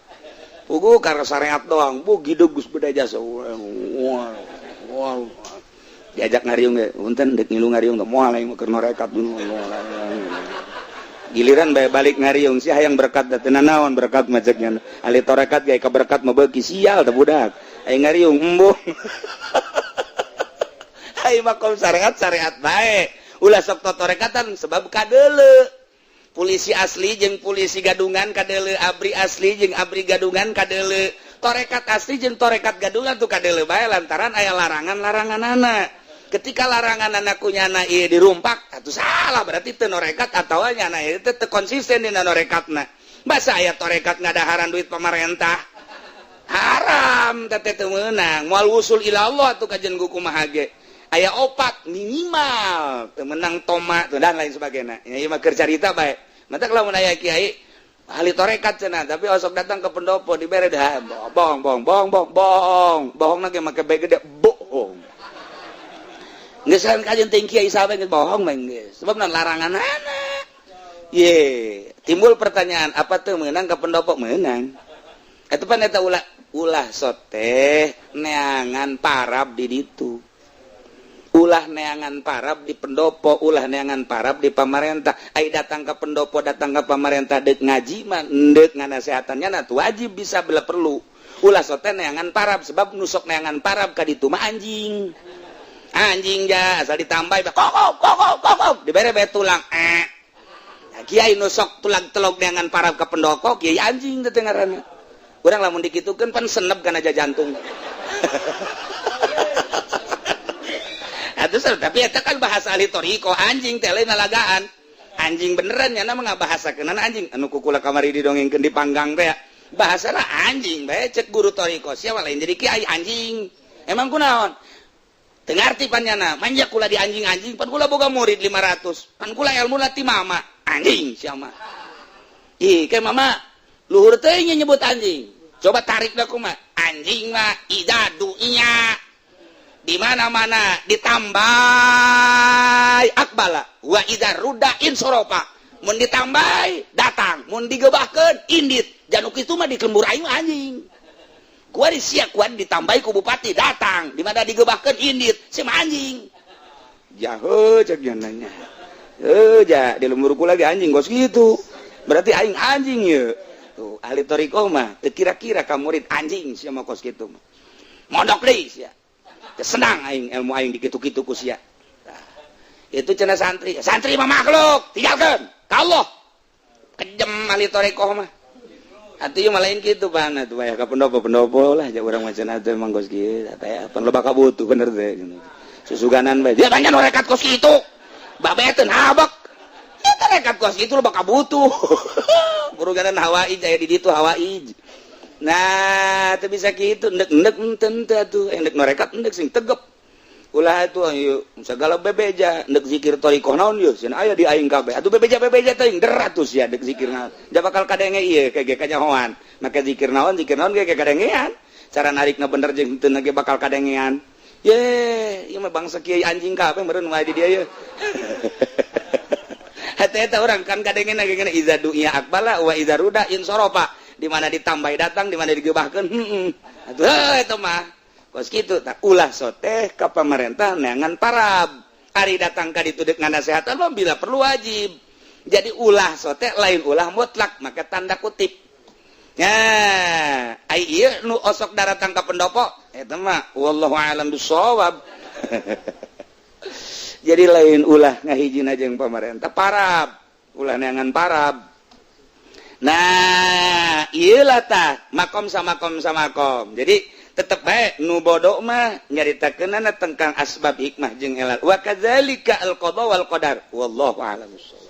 Pugu karena syariat doang, bu gidug geus beda jasa. Wah. Diajak ngariung ge, punten deuk ngilu ngariung teh moal aing mah keur norekat. Giliran bae balik ngariung sih hayang berkat da teu nanaon berkat mah cek nya. Ahli torekat ge ka berkat mah beuki sial teh budak. Aing ngariung embung. Ai makom syariat syariat bae. Ulah sok totorekatan sebab kadeuleu. Polisi asli jeung polisi gadungan kadeuleu, abri asli jeung abri gadungan kadeuleu. Torekat asli jeung torekat gadungan tuh kadeuleu bae lantaran aya larangan-laranganana. Ketika larangan anak kunyana ieu dirumpak atuh salah, berarti teu norekat atawa nyana ieu teu konsisten dina norekatna. Basa aya torekat ngadaharan duit pemerintah haram teh teu meunang, moal wusul ila Allah atuh kajen kumaha ge. Aya opat minimal teu meunang toma dan lain sebagainya. Ieu mah keur carita bae. Matak lamun aya kiai ahli torekat cenah tapi osok datang ke pendopo dibere dah bohong bohong bohong bohong bohong bohong ge make bae gede bohong. Geus kajen teh kiai sahabat geus bohong mah geus. Sebab larangan anak. Ye, timbul pertanyaan, apa tuh meunang ke pendopo meunang? Eta pan eta ulah ulah soteh neangan parab di ditu. Ulah neangan parab di pendopo, ulah neangan parab di pamarentah. Ai datang ke pendopo, datang ke pamarentah deuk ngaji mah deuk nganasehatannya nah wajib bisa bila perlu. Ulah soteh neangan parab sebab nusok neangan parab ka ditu mah anjing. Anjing ja asal ditambah kokok kokok kokok dibere bae tulang eh. Nah, kiai nusok tulang telok neangan parab ke pendopo kiai anjing teh ngaranna. Urang lamun dikitukeun pan senep kana jantung. Atuh tapi eta kan bahasa ahli thoriqoh anjing teh lain lalagaan. Anjing beneran nya mah ngabahasakeunana anjing anu kukula kamari didongengkeun dipanggang teh. Bahasana anjing bae cek guru thoriqoh sia lain jadi kiai anjing. Emang kunaon? Teu ngarti panyana, manja kula di anjing-anjing, pan kula boga murid 500. Pan kula ilmu ti mama, anjing sia mah. Ih, ke mama luhur teh nyebut anjing. Coba tarik dah kumaha. Anjing mah ida dunya. Di mana-mana ditambah akbala wa idza ruda insorofa. Mun ditambah datang, mun digebahkeun indit. Januk itu mah di lembur aing anjing. Kuari sia kuari ditambahi ku bupati datang, di mana digebahkeun indit, si anjing. Jahe cek nanya. Eh ja di lembur kula lagi anjing kos gitu. Berarti aing anjing ye. Tuh ahli thoriqoh mah teu kira-kira ka murid anjing sia mah kos kitu mah. Mondok deui sia. Senang aing ilmu aing dikitu-kitu ku sia. Nah, itu cenah santri. Santri mah makhluk, tinggalkeun. Ka Allah. Kejem ahli thoriqoh mah. Atuh ieu mah lain kitu pan atuh aya ka pendopo-pendopo lah ja urang mah cenah teh emang kos kieu teh pan loba kabutuh bener teh. Susuganan bae. Dia banyak norekat kos kitu. Babe teh nabak. Eta rekat kos kitu loba kabutuh. Guruganan hawaij aya di ditu hawaij. Nah, teu bisa kitu endek-endek henteu atuh, endek norekat endek sing tegep. Ulah atuh ayo segala bebeja endek zikir thoriqoh naon yeuh cenah aya di aing kabeh. Atuh bebeja-bebeja teuing deratus ya dek zikir naon. Ja bakal kadenge ieu kege kanyahoan. Make zikir naon ge kadengean. Cara narikna bener jeung henteu ge bakal kadengean. Ye, ieu mah bangsa kiai anjing kabeh meureun wae di dieu ye. Hate eta urang kan kadengena ge ngene iza dunya akbala wa iza ruda insorofa. Di mana ditambah datang, di mana digebahkeun, heeh. Atuh eta mah kos kitu tak ulah soteh ka pamarentah neangan parab. Ari datang ka ditu deuk nganasehatan mah bila perlu wajib. Jadi ulah soteh lain ulah mutlak, maka tanda kutip. Ya, ai ieu nu osok daratang ka pendopo eta mah wallahu alam bisawab. Jadi lain ulah ngahijina jeung pamarentah parab, ulah neangan parab. Nah, iyalah tah makom sama makom sama makom. Jadi Tetep bae nu bodoh mah nyaritakeunana tentang asbab, hikmah jeung ilal. Wa kadzalika al qada wal qadar. Wallahu a'lam bissawab.